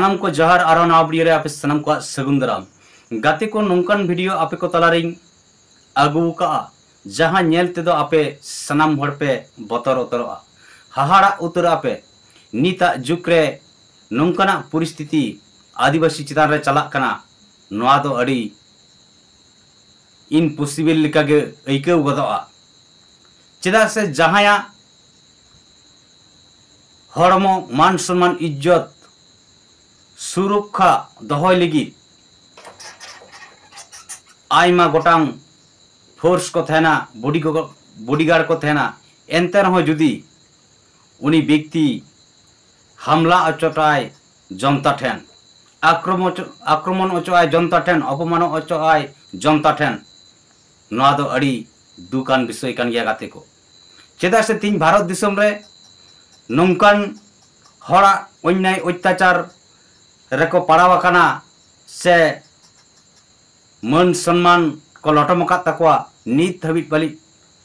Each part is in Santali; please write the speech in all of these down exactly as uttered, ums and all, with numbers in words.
ᱥᱟᱱᱟᱢ ᱠᱚ ᱡᱚᱦᱟᱨ, ᱟᱨᱚ ᱱᱟᱣᱟ ᱵᱷᱤᱰᱤᱭᱳ ᱨᱮ ᱟᱯᱮ ᱥᱟᱱᱟᱢ ᱠᱚᱣᱟᱜ ᱥᱟᱹᱜᱩᱱ ᱫᱟᱨᱟᱢ᱾ ᱜᱟᱛᱮ ᱠᱚ, ᱱᱚᱝᱠᱟᱱ ᱵᱷᱤᱰᱤᱭᱳ ᱟᱯᱮ ᱠᱚ ᱛᱟᱞᱟᱨᱤᱧ ᱟᱹᱜᱩ ᱟᱠᱟᱫᱼᱟ, ᱡᱟᱦᱟᱸ ᱧᱮᱞ ᱛᱮᱫᱚ ᱟᱯᱮ ᱥᱟᱱᱟᱢ ᱦᱚᱲ ᱯᱮ ᱵᱚᱛᱚᱨ ᱩᱛᱟᱹᱨᱚᱜᱼᱟ, ᱦᱟᱦᱟᱲᱟᱜ ᱩᱛᱟᱹᱨᱚᱜᱼᱟ ᱯᱮ᱾ ᱱᱤᱛᱟᱜ ᱡᱩᱜᱽ ᱨᱮ ᱱᱚᱝᱠᱟᱱᱟᱜ ᱯᱚᱨᱤᱥᱛᱷᱤᱛᱤ ᱟᱹᱫᱤᱵᱟᱹᱥᱤ ᱪᱮᱛᱟᱱ ᱨᱮ ᱪᱟᱞᱟᱜ ᱠᱟᱱᱟ, ᱱᱚᱣᱟ ᱫᱚ ᱟᱹᱰᱤ ᱤᱢᱯᱚᱥᱤᱵᱚᱞ ᱞᱮᱠᱟᱜᱮ ᱟᱹᱭᱠᱟᱹᱣ ᱜᱚᱫᱚᱜᱼᱟ᱾ ᱪᱮᱫᱟᱜ ᱥᱮ ᱡᱟᱦᱟᱸᱭᱟᱜ ᱦᱚᱲᱢᱚ, ᱢᱟᱱ ᱥᱚᱱᱢᱟᱱ, ᱤᱡᱽᱡᱚᱛ ᱥᱩᱨᱚᱠᱠᱷᱟ ᱫᱚᱦᱚᱭ ᱞᱟᱹᱜᱤᱫ ᱟᱭᱢᱟ ᱜᱚᱴᱟᱝ ᱯᱷᱳᱨᱥ ᱠᱚ ᱛᱟᱦᱮᱱᱟ, ᱵᱚᱰᱤ ᱠᱚ, ᱵᱚᱰᱤᱜᱟᱨᱰ ᱠᱚ ᱛᱟᱦᱮᱱᱟ, ᱮᱱᱛᱮ ᱨᱮᱦᱚᱸ ᱡᱩᱫᱤ ᱩᱱᱤ ᱵᱮᱠᱛᱤ ᱦᱟᱢᱞᱟ ᱚᱪᱚᱴᱟᱭ ᱡᱚᱱᱛᱟ ᱴᱷᱮᱱ, ᱟᱠᱨᱚᱢᱚᱪ-, ᱟᱠᱨᱚᱢᱚᱱ ᱚᱪᱚᱜᱼᱟᱭ ᱡᱚᱱᱛᱟ ᱴᱷᱮᱱ, ᱚᱯᱚᱢᱟᱱᱚ ᱚᱪᱚᱜᱼᱟᱭ ᱡᱚᱱᱛᱟ ᱴᱷᱮᱱ, ᱱᱚᱣᱟ ᱫᱚ ᱟᱹᱰᱤ ᱫᱩᱠᱟᱱ ᱵᱤᱥᱚᱭ ᱠᱟᱱ ᱜᱮᱭᱟ ᱜᱟᱛᱮ ᱠᱚ᱾ ᱪᱮᱫᱟᱜ ᱥᱮ ᱛᱮᱦᱮᱧ ᱵᱷᱟᱨᱚᱛ ᱫᱤᱥᱚᱢ ᱨᱮ ᱱᱚᱝᱠᱟᱱ ᱦᱚᱲᱟᱜ ᱚᱱᱱᱭᱟᱭ ᱚᱛᱛᱟᱪᱟᱨ ᱨᱮᱠᱚ ᱯᱟᱲᱟᱣ ᱟᱠᱟᱱᱟ ᱥᱮ ᱢᱟᱹᱱ ᱥᱚᱱᱢᱟᱱ ᱠᱚ ᱞᱚᱴᱚᱢ ᱟᱠᱟᱫ ᱛᱟᱠᱚᱣᱟ, ᱱᱤᱛ ᱫᱷᱟᱹᱵᱤᱡ ᱯᱟᱞᱤ-,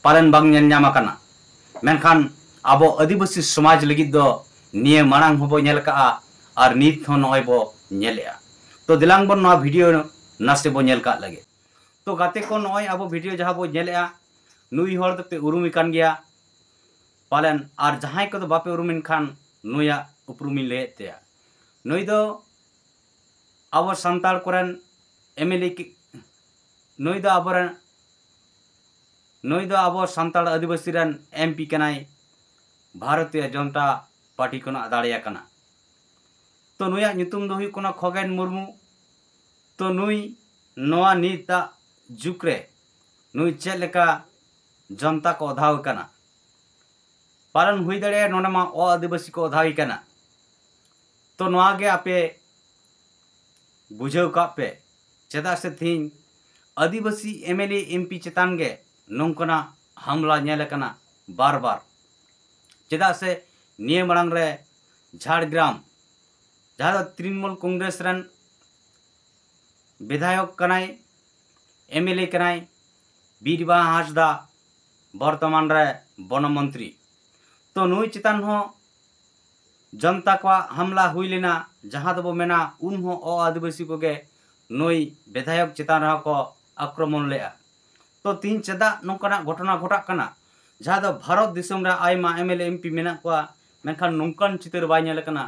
ᱯᱟᱞᱮᱱ ᱵᱟᱝ ᱧᱮᱞ ᱧᱟᱢ ᱟᱠᱟᱱᱟ᱾ ᱢᱮᱱᱠᱷᱟᱱ ᱟᱵᱚ ᱟᱹᱫᱤᱵᱟᱹᱥᱤ ᱥᱚᱢᱟᱡᱽ ᱞᱟᱹᱜᱤᱫ ᱫᱚ ᱱᱤᱭᱟᱹ ᱢᱟᱲᱟᱝ ᱦᱚᱸᱵᱚ ᱧᱮᱞ ᱠᱟᱜᱼᱟ ᱟᱨ ᱱᱤᱛ ᱦᱚᱸ ᱱᱚᱜᱼᱚᱭ ᱵᱚ ᱧᱮᱞᱮᱜᱼᱟ᱾ ᱛᱚ ᱫᱮᱞᱟᱝ ᱵᱚᱱ ᱱᱚᱣᱟ ᱵᱷᱤᱰᱤᱭᱳ ᱱᱟᱥᱮ ᱵᱚ ᱧᱮᱞ ᱠᱟᱜ ᱞᱮᱜᱮ᱾ ᱛᱚ ᱜᱟᱛᱮ ᱠᱚ, ᱱᱚᱜᱼᱚᱭ ᱟᱵᱚ ᱵᱷᱤᱰᱤᱭᱳ ᱡᱟᱦᱟᱸ ᱵᱚ ᱧᱮᱞᱮᱜᱼᱟ, ᱱᱩᱭ ᱦᱚᱲ ᱫᱚᱯᱮ ᱩᱨᱩᱢᱮ ᱠᱟᱱ ᱜᱮᱭᱟ ᱯᱟᱞᱮᱱ, ᱟᱨ ᱡᱟᱦᱟᱸᱭ ᱠᱚᱫᱚ ᱵᱟᱯᱮ ᱩᱨᱩᱢᱮᱱ ᱠᱷᱟᱱ ᱱᱩᱭᱟᱜ ᱩᱯᱨᱩᱢᱤᱧ ᱞᱟᱹᱭᱮᱫ ᱛᱮᱭᱟ᱾ ᱱᱩᱭ ᱫᱚ ᱟᱵᱚ ᱥᱟᱱᱛᱟᱲ ᱠᱚᱨᱮᱱ ᱮᱢᱮᱞᱮ ᱠᱤ-, ᱱᱩᱭ ᱫᱚ ᱟᱵᱚᱨᱮᱱ, ᱱᱩᱭ ᱫᱚ ᱟᱵᱚ ᱥᱟᱱᱛᱟᱲ ᱟᱹᱫᱤᱵᱟᱹᱥᱤ ᱨᱮᱱ ᱮᱢᱯᱤ ᱠᱟᱱᱟᱭ, ᱵᱷᱟᱨᱚᱛᱤᱭᱚ ᱡᱚᱱᱚᱛᱟ ᱯᱟᱨᱴᱤ ᱠᱷᱚᱱᱟᱜ ᱫᱟᱲᱮ ᱟᱠᱟᱱᱟ᱾ ᱛᱚ ᱱᱩᱭᱟᱜ ᱧᱩᱛᱩᱢ ᱫᱚ ᱦᱩᱭᱩᱜ ᱠᱟᱱᱟ ᱠᱷᱚᱜᱮᱱ ᱢᱩᱨᱢᱩ᱾ ᱛᱚ ᱱᱩᱭ ᱱᱚᱣᱟ ᱱᱤᱛᱟᱜ ᱡᱩᱜᱽ ᱨᱮ ᱱᱩᱭ ᱪᱮᱫ ᱞᱮᱠᱟ ᱡᱚᱱᱛᱟ ᱠᱚ ᱚᱫᱷᱟᱣ ᱠᱟᱱᱟ, ᱯᱟᱞᱚᱱ ᱦᱩᱭ ᱫᱟᱲᱮᱭᱟᱜᱼᱟ ᱱᱚᱰᱮ ᱢᱟ ᱚ ᱟᱹᱫᱤᱵᱟᱹᱥᱤ ᱠᱚ ᱚᱫᱷᱟᱣ ᱠᱟᱱᱟ᱾ ᱛᱚ ᱱᱚᱣᱟ ᱜᱮ ᱟᱯᱮ ᱵᱩᱡᱷᱟᱹᱣ ᱠᱟᱜ ᱯᱮ, ᱪᱮᱫᱟᱜ ᱥᱮ ᱛᱮᱦᱮᱧ ᱟᱹᱫᱤᱵᱟᱹᱥᱤ ᱮᱢᱮᱞᱮ ᱮᱢᱯᱤ ᱪᱮᱛᱟᱱ ᱜᱮ ᱱᱚᱝᱠᱟᱱᱟᱜ ᱦᱟᱢᱞᱟ ᱧᱮᱞ ᱟᱠᱟᱱᱟ ᱵᱟᱨ ᱵᱟᱨ᱾ ᱪᱮᱫᱟᱜ ᱥᱮ ᱱᱤᱭᱟᱹ ᱢᱟᱲᱟᱝ ᱨᱮ ᱡᱷᱟᱲᱜᱨᱟᱢ, ᱡᱟᱦᱟᱸ ᱫᱚ ᱛᱨᱤᱱᱢᱩᱞ ᱠᱚᱝᱜᱨᱮᱥ ᱨᱮᱱ ᱵᱤᱫᱷᱟᱭᱚᱠ ᱠᱟᱱᱟᱭ, ᱮᱢᱮᱞᱮ ᱠᱟᱱᱟᱭ, ᱵᱤᱨᱵᱟᱦᱟ ᱦᱟᱸᱥᱫᱟ, ᱵᱚᱨᱛᱚᱢᱟᱱ ᱨᱮ ᱵᱚᱱᱚ ᱢᱚᱱᱛᱨᱤ᱾ ᱛᱚ ᱱᱩᱭ ᱪᱮᱛᱟᱱ ᱦᱚᱸ ᱡᱚᱱᱛᱟ ᱠᱚᱣᱟᱜ ᱦᱟᱢᱞᱟ ᱦᱩᱭ ᱞᱮᱱᱟ, ᱡᱟᱦᱟᱸ ᱫᱚᱵᱚ ᱢᱮᱱᱟ ᱩᱱᱦᱚᱸ ᱚ ᱟᱹᱫᱤᱵᱟᱹᱥᱤ ᱠᱚᱜᱮ ᱱᱩᱭ ᱵᱤᱫᱷᱟᱭᱚᱠ ᱪᱮᱛᱟᱱ ᱨᱮᱦᱚᱸ ᱠᱚ ᱟᱠᱨᱚᱢᱚᱱ ᱞᱮᱫᱼᱟ᱾ ᱛᱚ ᱛᱤᱦᱤᱧ ᱪᱮᱫᱟᱜ ᱱᱚᱝᱠᱟᱱᱟᱜ ᱜᱷᱚᱴᱚᱱᱟ ᱜᱷᱚᱴᱟᱜ ᱠᱟᱱᱟ, ᱡᱟᱦᱟᱸ ᱫᱚ ᱵᱷᱟᱨᱚᱛ ᱫᱤᱥᱚᱢ ᱨᱮ ᱟᱭᱢᱟ M L A M P ᱢᱮᱱᱟᱜ ᱠᱚᱣᱟ, ᱢᱮᱱᱠᱷᱟᱱ ᱱᱚᱝᱠᱟᱱ ᱪᱤᱛᱟᱹᱨ ᱵᱟᱭ ᱧᱮᱞ ᱟᱠᱟᱱᱟ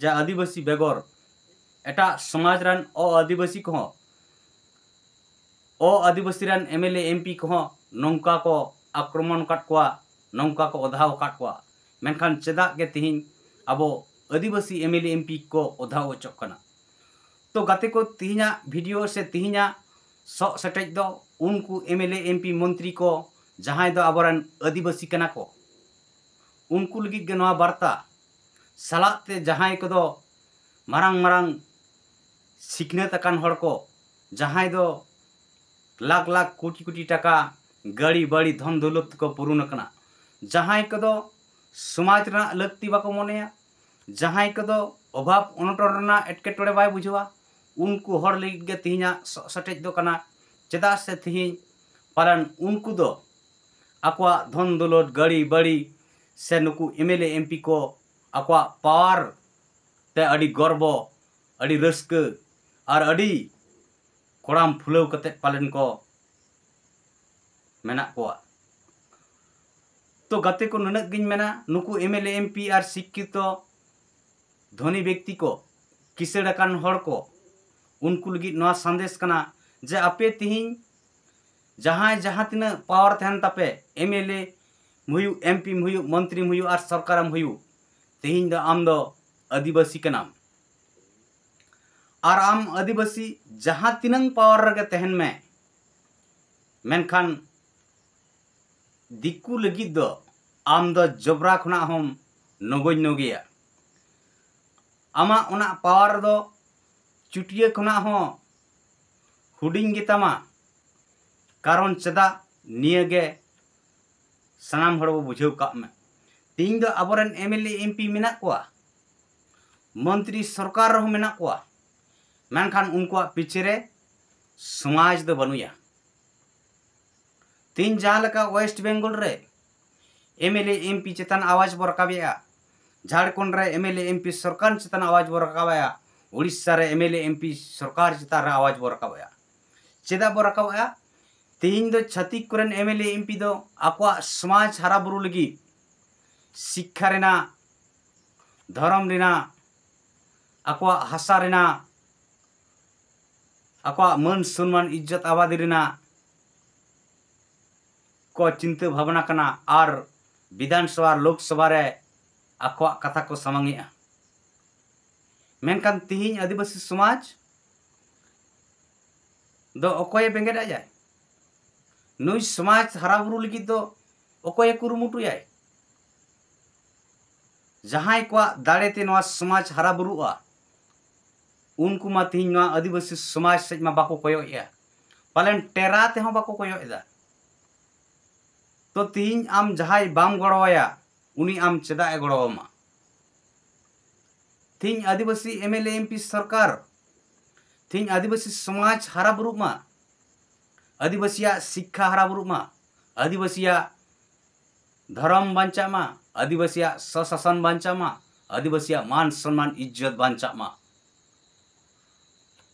ᱡᱮ ᱟᱹᱫᱤᱵᱟᱹᱥᱤ ᱵᱮᱜᱚᱨ ᱮᱴᱟᱜ ᱥᱚᱢᱟᱡᱽ ᱨᱮᱱ ᱚ ᱟᱹᱫᱤᱵᱟᱹᱥᱤ ᱠᱚᱦᱚᱸ ᱚ ᱟᱹᱫᱤᱵᱟᱹᱥᱤ ᱨᱮᱱ M L A M P ᱠᱚᱦᱚᱸ ᱱᱚᱝᱠᱟ ᱠᱚ ᱟᱠᱨᱚᱢᱚᱱ ᱟᱠᱟᱫ ᱠᱚᱣᱟ, ᱱᱚᱝᱠᱟ ᱠᱚ ᱚᱫᱷᱟᱣ ᱟᱠᱟᱫ ᱠᱚᱣᱟ᱾ ᱢᱮᱱᱠᱷᱟᱱ ᱪᱮᱫᱟᱜ ᱜᱮ ᱛᱤᱦᱤᱧ ᱟᱵᱚ ᱟᱹᱫᱤᱵᱟᱹᱥᱤ M L A M P ᱠᱚ ᱚᱫᱷᱟᱣ ᱚᱪᱚᱜ ᱠᱟᱱᱟ? ᱛᱚ ᱜᱟᱛᱮ ᱠᱚ, ᱛᱤᱦᱤᱧᱟᱜ ᱵᱷᱤᱰᱤᱭᱳ ᱥᱮ ᱛᱤᱦᱤᱧᱟᱜ ᱥᱚᱜ ᱥᱮᱴᱮᱡ ᱫᱚ ᱩᱱᱠᱩ M L A M P ᱢᱚᱱᱛᱨᱤ ᱠᱚ, ᱡᱟᱦᱟᱸᱭ ᱫᱚ ᱟᱵᱚᱨᱮᱱ ᱟᱹᱫᱤᱵᱟᱹᱥᱤ ᱠᱟᱱᱟ ᱠᱚ, ᱩᱱᱠᱩ ᱞᱟᱹᱜᱤᱫ ᱜᱮ ᱱᱚᱣᱟ ᱵᱟᱨᱛᱟ᱾ ᱥᱟᱞᱟᱜ ᱛᱮ ᱡᱟᱦᱟᱸᱭ ᱠᱚᱫᱚ ᱢᱟᱨᱟᱝ ᱢᱟᱨᱟᱝ ᱥᱤᱠᱷᱱᱟᱹᱛ ᱟᱠᱟᱱ ᱦᱚᱲ ᱠᱚ, ᱡᱟᱦᱟᱸᱭ ᱫᱚ ᱞᱟᱠᱷ ᱞᱟᱠᱷ ᱠᱳᱴᱤ ᱠᱳᱴᱤ ᱴᱟᱠᱟ ᱜᱟᱹᱲᱤ ᱵᱟᱹᱲᱤ ᱫᱷᱚᱱ ᱫᱚᱞᱚᱛ ᱛᱮᱠᱚ ᱯᱩᱨᱩᱱ ᱟᱠᱟᱱᱟ, ᱡᱟᱦᱟᱸᱭ ᱠᱚᱫᱚ ᱥᱚᱢᱟᱡᱽ ᱨᱮᱱᱟᱜ ᱞᱟᱹᱠᱛᱤ ᱵᱟᱠᱚ ᱢᱚᱱᱮᱭᱟ, ᱡᱟᱦᱟᱸᱭ ᱠᱚᱫᱚ ᱚᱵᱷᱟᱵᱽ ᱚᱱᱚᱴᱚᱱ ᱨᱮᱱᱟᱜ ᱮᱴᱠᱮᱴᱚᱬᱮ ᱵᱟᱭ ᱵᱩᱡᱷᱟᱹᱣᱟ, ᱩᱱᱠᱩ ᱦᱚᱲ ᱞᱟᱹᱜᱤᱫ ᱜᱮ ᱛᱮᱦᱮᱧᱟᱜ ᱥᱚᱜ ᱥᱮᱴᱮᱡ ᱫᱚ ᱠᱟᱱᱟ᱾ ᱪᱮᱫᱟᱜ ᱥᱮ ᱛᱮᱦᱮᱧ ᱯᱟᱞᱮᱱ ᱩᱱᱠᱩ ᱫᱚ ᱟᱠᱚᱣᱟᱜ ᱫᱷᱚᱱ ᱫᱚᱞᱚᱛ, ᱜᱟᱹᱲᱤ ᱵᱟᱹᱲᱤ ᱥᱮ ᱱᱩᱠᱩ M L A M P ᱠᱚ ᱟᱠᱚᱣᱟᱜ ᱯᱟᱣᱟᱨ ᱛᱮ ᱟᱹᱰᱤ ᱜᱚᱨᱵᱚ, ᱟᱹᱰᱤ ᱨᱟᱹᱥᱠᱟᱹ ᱟᱨ ᱟᱹᱰᱤ ᱠᱚᱲᱟᱢ ᱯᱷᱩᱞᱟᱹᱣ ᱠᱟᱛᱮᱫ ᱯᱟᱞᱮᱱ ᱠᱚ ᱢᱮᱱᱟᱜ ᱠᱚᱣᱟ᱾ ᱛᱚ ᱜᱟᱛᱮ ᱠᱚ, ᱱᱩᱱᱟᱹᱜ ᱜᱤᱧ ᱢᱮᱱᱟ, ᱱᱩᱠᱩ M L A M P R ᱥᱤᱠᱠᱷᱤᱛᱚ ᱫᱷᱚᱱᱤ ᱵᱮᱠᱛᱤ ᱠᱚ, ᱠᱤᱥᱟᱹᱬ ᱟᱠᱟᱱ ᱦᱚᱲ ᱠᱚ, ᱩᱱᱠᱩ ᱞᱟᱹᱜᱤᱫ ᱱᱚᱣᱟ ᱥᱟᱸᱫᱮᱥ ᱠᱟᱱᱟ ᱡᱮ ᱟᱯᱮ ᱛᱤᱦᱤᱧ ᱡᱟᱦᱟᱸᱭ ᱡᱟᱦᱟᱸ ᱛᱤᱱᱟᱹᱜ ᱯᱟᱣᱟᱨ ᱛᱟᱦᱮᱱ ᱛᱟᱯᱮ, ᱮᱢ ᱮᱞ ᱮ ᱦᱩᱭᱩᱜ, ᱮᱢ ᱯᱤᱢ ᱦᱩᱭᱩᱜ, ᱢᱚᱱᱛᱨᱤᱢ ᱦᱩᱭᱩᱜ ᱟᱨ ᱥᱚᱨᱠᱟᱨᱮᱢ ᱦᱩᱭᱩᱜ, ᱛᱮᱦᱮᱧ ᱫᱚ ᱟᱢ ᱫᱚ ᱟᱹᱫᱤᱵᱟᱹᱥᱤ ᱠᱟᱱᱟᱢ᱾ ᱟᱨ ᱟᱢ ᱟᱹᱫᱤᱵᱟᱹᱥᱤ ᱡᱟᱦᱟᱸ ᱛᱤᱱᱟᱹᱝ ᱯᱟᱣᱟᱨ ᱨᱮᱜᱮ ᱛᱟᱦᱮᱱ ᱢᱮ, ᱢᱮᱱᱠᱷᱟᱱ ᱫᱤᱠᱩ ᱞᱟᱹᱜᱤᱫ ᱫᱚ ᱟᱢ ᱫᱚ ᱡᱚᱵᱽᱨᱟ ᱠᱷᱚᱱᱟᱜ ᱦᱚᱸᱢ ᱱᱚᱜᱚᱧᱱᱚ ᱜᱮᱭᱟ᱾ ᱟᱢᱟᱜ ᱚᱱᱟ ᱯᱟᱣᱟᱨ ᱫᱚ ᱪᱩᱴᱭᱟᱹ ᱠᱷᱚᱱᱟᱜ ᱦᱚᱸ ᱦᱩᱰᱤᱧ ᱜᱮᱛᱟᱢᱟ᱾ ᱠᱟᱨᱚᱱ ᱪᱮᱫᱟᱜ, ᱱᱤᱭᱟᱹ ᱜᱮ ᱥᱟᱱᱟᱢ ᱦᱚᱲ ᱵᱚ ᱵᱩᱡᱷᱟᱹᱣ ᱠᱟᱜ ᱢᱮ᱾ ᱛᱮᱦᱮᱧ ᱫᱚ ᱟᱵᱚᱨᱮᱱ M L A M P ᱢᱮᱱᱟᱜ ᱠᱚᱣᱟ, ᱢᱚᱱᱛᱨᱤ ᱥᱚᱨᱠᱟᱨ ᱨᱮᱦᱚᱸ ᱢᱮᱱᱟᱜ ᱠᱚᱣᱟ, ᱢᱮᱱᱠᱷᱟᱱ ᱩᱱᱠᱩᱣᱟᱜ ᱯᱤᱪᱷᱮ ᱨᱮ ᱥᱚᱢᱟᱡᱽ ᱫᱚ ᱵᱟᱹᱱᱩᱭᱟ᱾ ᱛᱮᱦᱮᱧ ᱡᱟᱦᱟᱸ ᱞᱮᱠᱟ ᱳᱭᱮᱥᱴ ᱵᱮᱝᱜᱚᱞ ᱨᱮ M L A M P ᱪᱮᱛᱟᱱ ᱟᱣᱟᱡᱽ ᱵᱚ ᱨᱟᱠᱟᱵᱮᱜᱼᱟ, ᱡᱷᱟᱲᱠᱷᱚᱸᱰ ᱨᱮ M L A M P ᱥᱚᱨᱠᱟᱨ ᱪᱮᱛᱟᱱ ᱟᱣᱟᱡᱽ ᱵᱚ ᱨᱟᱠᱟᱵᱮᱜᱼᱟ, ᱩᱲᱤᱥᱥᱟ ᱨᱮ M L A M P ᱥᱚᱨᱠᱟᱨ ᱪᱮᱛᱟᱱ ᱨᱮ ᱟᱣᱟᱡᱽ ᱵᱚ ᱨᱟᱠᱟᱵᱮᱜᱼᱟ᱾ ᱪᱮᱫᱟᱜ ᱵᱚ ᱨᱟᱠᱟᱵᱮᱜᱼᱟ? ᱛᱮᱦᱮᱧ ᱫᱚ ᱪᱷᱟᱹᱛᱤᱠ ᱠᱚᱨᱮᱱ M L A M P ᱫᱚ ᱟᱠᱚᱣᱟᱜ ᱥᱚᱢᱟᱡᱽ ᱦᱟᱨᱟ ᱵᱩᱨᱩ ᱞᱟᱹᱜᱤᱫ, ᱥᱤᱠᱠᱷᱟ ᱨᱮᱱᱟᱜ, ᱫᱷᱚᱨᱚᱢ ᱨᱮᱱᱟᱜ, ᱟᱠᱚᱣᱟᱜ ᱦᱟᱥᱟ ᱨᱮᱱᱟᱜ, ᱟᱠᱚᱣᱟᱜ ᱢᱟᱹᱱ ᱥᱚᱱᱢᱟᱱ ᱤᱡᱽᱡᱚᱛ ᱟᱵᱟᱫᱤ ᱨᱮᱱᱟᱜ ᱠᱚ ᱪᱤᱱᱛᱟᱹ ᱵᱷᱟᱵᱽᱱᱟ ᱠᱟᱱᱟ ᱟᱨ ᱵᱤᱫᱷᱟᱱ ᱥᱚᱵᱷᱟ, ᱞᱳᱠ ᱥᱚᱵᱷᱟ ᱨᱮ ᱟᱠᱚᱣᱟᱜ ᱠᱟᱛᱷᱟ ᱠᱚ ᱥᱟᱢᱟᱝᱮᱜᱼᱟ᱾ ᱢᱮᱱᱠᱷᱟᱱ ᱛᱤᱦᱤᱧ ᱟᱹᱫᱤᱵᱟᱹᱥᱤ ᱥᱚᱢᱟᱡᱽ ᱫᱚ ᱚᱠᱚᱭᱮ ᱵᱮᱸᱜᱮᱫ ᱟᱭᱟᱭ? ᱱᱩᱭ ᱥᱚᱢᱟᱡᱽ ᱦᱟᱨᱟ ᱵᱩᱨᱩ ᱞᱟᱹᱜᱤᱫ ᱫᱚ ᱚᱠᱚᱭᱮ ᱠᱩᱨᱩᱢᱩᱴᱩᱭᱟᱭ? ᱡᱟᱦᱟᱸᱭ ᱠᱚᱣᱟᱜ ᱫᱟᱲᱮ ᱛᱮ ᱱᱚᱣᱟ ᱥᱚᱢᱟᱡᱽ ᱦᱟᱨᱟ ᱵᱩᱨᱩᱜᱼᱟ, ᱩᱱᱠᱩ ᱢᱟ ᱛᱤᱦᱤᱧ ᱱᱚᱣᱟ ᱟᱹᱫᱤᱵᱟᱹᱥᱤ ᱥᱚᱢᱟᱡᱽ ᱥᱮᱫ ᱢᱟ ᱵᱟᱠᱚ ᱠᱚᱭᱚᱜ ᱮᱫᱟ, ᱯᱟᱞᱮᱱ ᱴᱮᱨᱟ ᱛᱮᱦᱚᱸ ᱵᱟᱠᱚ ᱠᱚᱭᱚᱜ ᱮᱫᱟ᱾ ᱛᱚ ᱛᱤᱦᱤᱧ ᱟᱢ ᱡᱟᱦᱟᱸᱭ ᱵᱟᱢ ᱜᱚᱲᱚᱣᱟᱭᱟ, ᱩᱱᱤ ᱟᱢ ᱪᱮᱫᱟᱜ ᱮ ᱜᱚᱲᱚᱣᱟᱢᱟ? ᱛᱤᱦᱤᱧ ᱟᱹᱫᱤᱵᱟᱹᱥᱤ M L A M P ᱥᱚᱨᱠᱟᱨ, ᱛᱤᱦᱤᱧ ᱟᱹᱫᱤᱵᱟᱹᱥᱤ ᱥᱚᱢᱟᱡᱽ ᱦᱟᱨᱟ ᱵᱩᱨᱩᱜ ᱢᱟ, ᱟᱹᱫᱤᱵᱟᱹᱥᱤᱭᱟᱜ ᱥᱤᱠᱠᱷᱟ ᱦᱟᱨᱟ ᱵᱩᱨᱩᱜ ᱢᱟ, ᱟᱹᱫᱤᱵᱟᱹᱥᱤᱭᱟᱜ ᱫᱷᱚᱨᱚᱢ ᱵᱟᱧᱪᱟᱜ ᱢᱟ, ᱟᱹᱫᱤᱵᱟᱹᱥᱤᱭᱟᱜ ᱥᱚᱥᱟᱥᱚᱱ ᱵᱟᱧᱪᱟᱜ ᱢᱟ, ᱟᱹᱫᱤᱵᱟᱹᱥᱤᱭᱟᱜ ᱢᱟᱱ ᱥᱚᱱᱢᱟᱱ ᱤᱡᱽᱡᱚᱛ ᱵᱟᱧᱪᱟᱜ ᱢᱟ᱾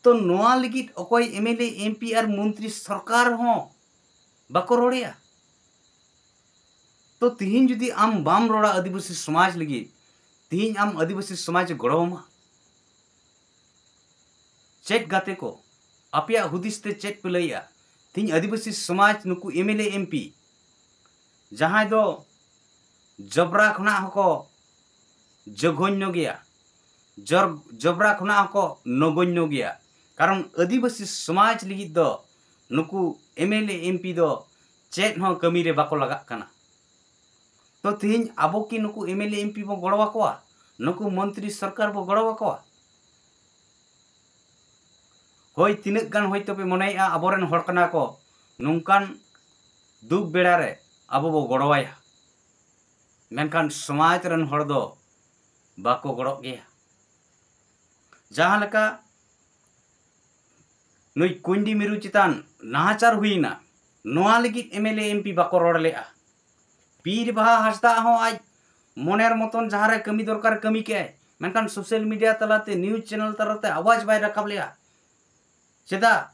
ᱛᱚ ᱱᱚᱣᱟ ᱞᱟᱹᱜᱤᱫ ᱚᱠᱚᱭ M L A, M P R ᱢᱚᱱᱛᱨᱤ ᱥᱚᱨᱠᱟᱨ ᱦᱚᱸ ᱵᱟᱠᱚ ᱨᱚᱲᱮᱭᱟ᱾ ᱛᱚ ᱛᱤᱦᱤᱧ ᱡᱩᱫᱤ ᱟᱢ ᱵᱟᱢ ᱨᱚᱲᱟ ᱟᱹᱫᱤᱵᱟᱹᱥᱤ ᱥᱚᱢᱟᱡᱽ ᱞᱟᱹᱜᱤᱫ, ᱛᱤᱦᱤᱧ ᱟᱢ ᱟᱹᱫᱤᱵᱟᱹᱥᱤ ᱥᱚᱢᱟᱡᱽ ᱜᱚᱲᱚ ᱟᱢᱟ? ᱪᱮᱫ ᱜᱟᱛᱮ ᱠᱚ, ᱟᱯᱮᱭᱟᱜ ᱦᱩᱫᱤᱥ ᱛᱮ ᱪᱮᱫ ᱯᱮ ᱞᱟᱹᱭᱮᱜᱼᱟ? ᱛᱤᱦᱤᱧ ᱟᱹᱫᱤᱵᱟᱹᱥᱤ ᱥᱚᱢᱟᱡᱽ ᱱᱩᱠᱩ M L A, M P, ᱡᱟᱦᱟᱸᱭ ᱫᱚ ᱡᱚᱵᱽᱨᱟ ᱠᱷᱚᱱᱟᱜ ᱦᱚᱸᱠᱚ ᱡᱚᱜᱷᱚᱱᱱᱚ ᱜᱮᱭᱟ, ᱡᱚᱨ-, ᱡᱚᱵᱽᱨᱟ ᱠᱷᱚᱱᱟᱜ ᱦᱚᱸᱠᱚ ᱱᱚᱜᱚᱱᱱᱚ ᱜᱮᱭᱟ, ᱠᱟᱨᱚᱱ ᱟᱹᱫᱤᱵᱟᱹᱥᱤ ᱥᱚᱢᱟᱡᱽ ᱞᱟᱹᱜᱤᱫ ᱫᱚ ᱱᱩᱠᱩ M L A, M P ᱫᱚ ᱪᱮᱫ ᱦᱚᱸ ᱠᱟᱹᱢᱤ ᱨᱮ ᱵᱟᱠᱚ ᱞᱟᱜᱟᱜ ᱠᱟᱱᱟ᱾ ᱛᱚ ᱛᱤᱦᱤᱧ ᱟᱵᱚ ᱠᱤ ᱱᱩᱠᱩ M L A, M P ᱵᱚ ᱜᱚᱲᱚ ᱟᱠᱚᱣᱟ? ᱱᱩᱠᱩ ᱢᱚᱱᱛᱨᱤ ᱥᱚᱨᱠᱟᱨ ᱵᱚ ᱜᱚᱲᱚ ᱟᱠᱚᱣᱟ? ᱦᱳᱭ, ᱛᱤᱱᱟᱹᱜ ᱜᱟᱱ ᱦᱚᱭᱛᱳ ᱯᱮ ᱢᱚᱱᱮᱭᱮᱜᱼᱟ ᱟᱵᱚᱨᱮᱱ ᱦᱚᱲ ᱠᱟᱱᱟ ᱠᱚ, ᱱᱚᱝᱠᱟᱱ ᱫᱩᱠ ᱵᱮᱲᱟ ᱨᱮ ᱟᱵᱚ ᱵᱚ ᱜᱚᱲᱚᱣᱟᱭᱟ, ᱢᱮᱱᱠᱷᱟᱱ ᱥᱚᱢᱟᱡᱽ ᱨᱮᱱ ᱦᱚᱲ ᱫᱚ ᱵᱟᱠᱚ ᱜᱚᱲᱚᱜ ᱜᱮᱭᱟ᱾ ᱡᱟᱦᱟᱸ ᱞᱮᱠᱟ ᱱᱩᱭ ᱠᱩᱧᱰᱤ ᱢᱤᱨᱩ ᱪᱮᱛᱟᱱ ᱱᱟᱦᱟᱪᱟᱨ ᱦᱩᱭᱱᱟ, ᱱᱚᱣᱟ ᱞᱟᱹᱜᱤᱫ M L A, M P ᱵᱟᱠᱚ ᱨᱚᱲ ᱞᱮᱜᱼᱟ᱾ ᱯᱤᱨ ᱵᱟᱦᱟ ᱦᱟᱸᱥᱫᱟ ᱦᱚᱸ ᱟᱡ ᱢᱚᱱᱮᱨ ᱢᱚᱛᱚᱱ ᱡᱟᱦᱟᱸ ᱨᱮ ᱠᱟᱹᱢᱤ ᱫᱚᱨᱠᱟᱨ ᱠᱟᱹᱢᱤ ᱠᱮᱜᱼᱟᱭ, ᱢᱮᱱᱠᱷᱟᱱ social media ᱛᱟᱞᱟᱛᱮ, news channel ᱛᱟᱞᱟᱛᱮ ᱟᱣᱟᱡᱽ ᱵᱟᱭ ᱨᱟᱠᱟᱵ ᱞᱮᱜᱼᱟ᱾ ᱪᱮᱫᱟᱜ?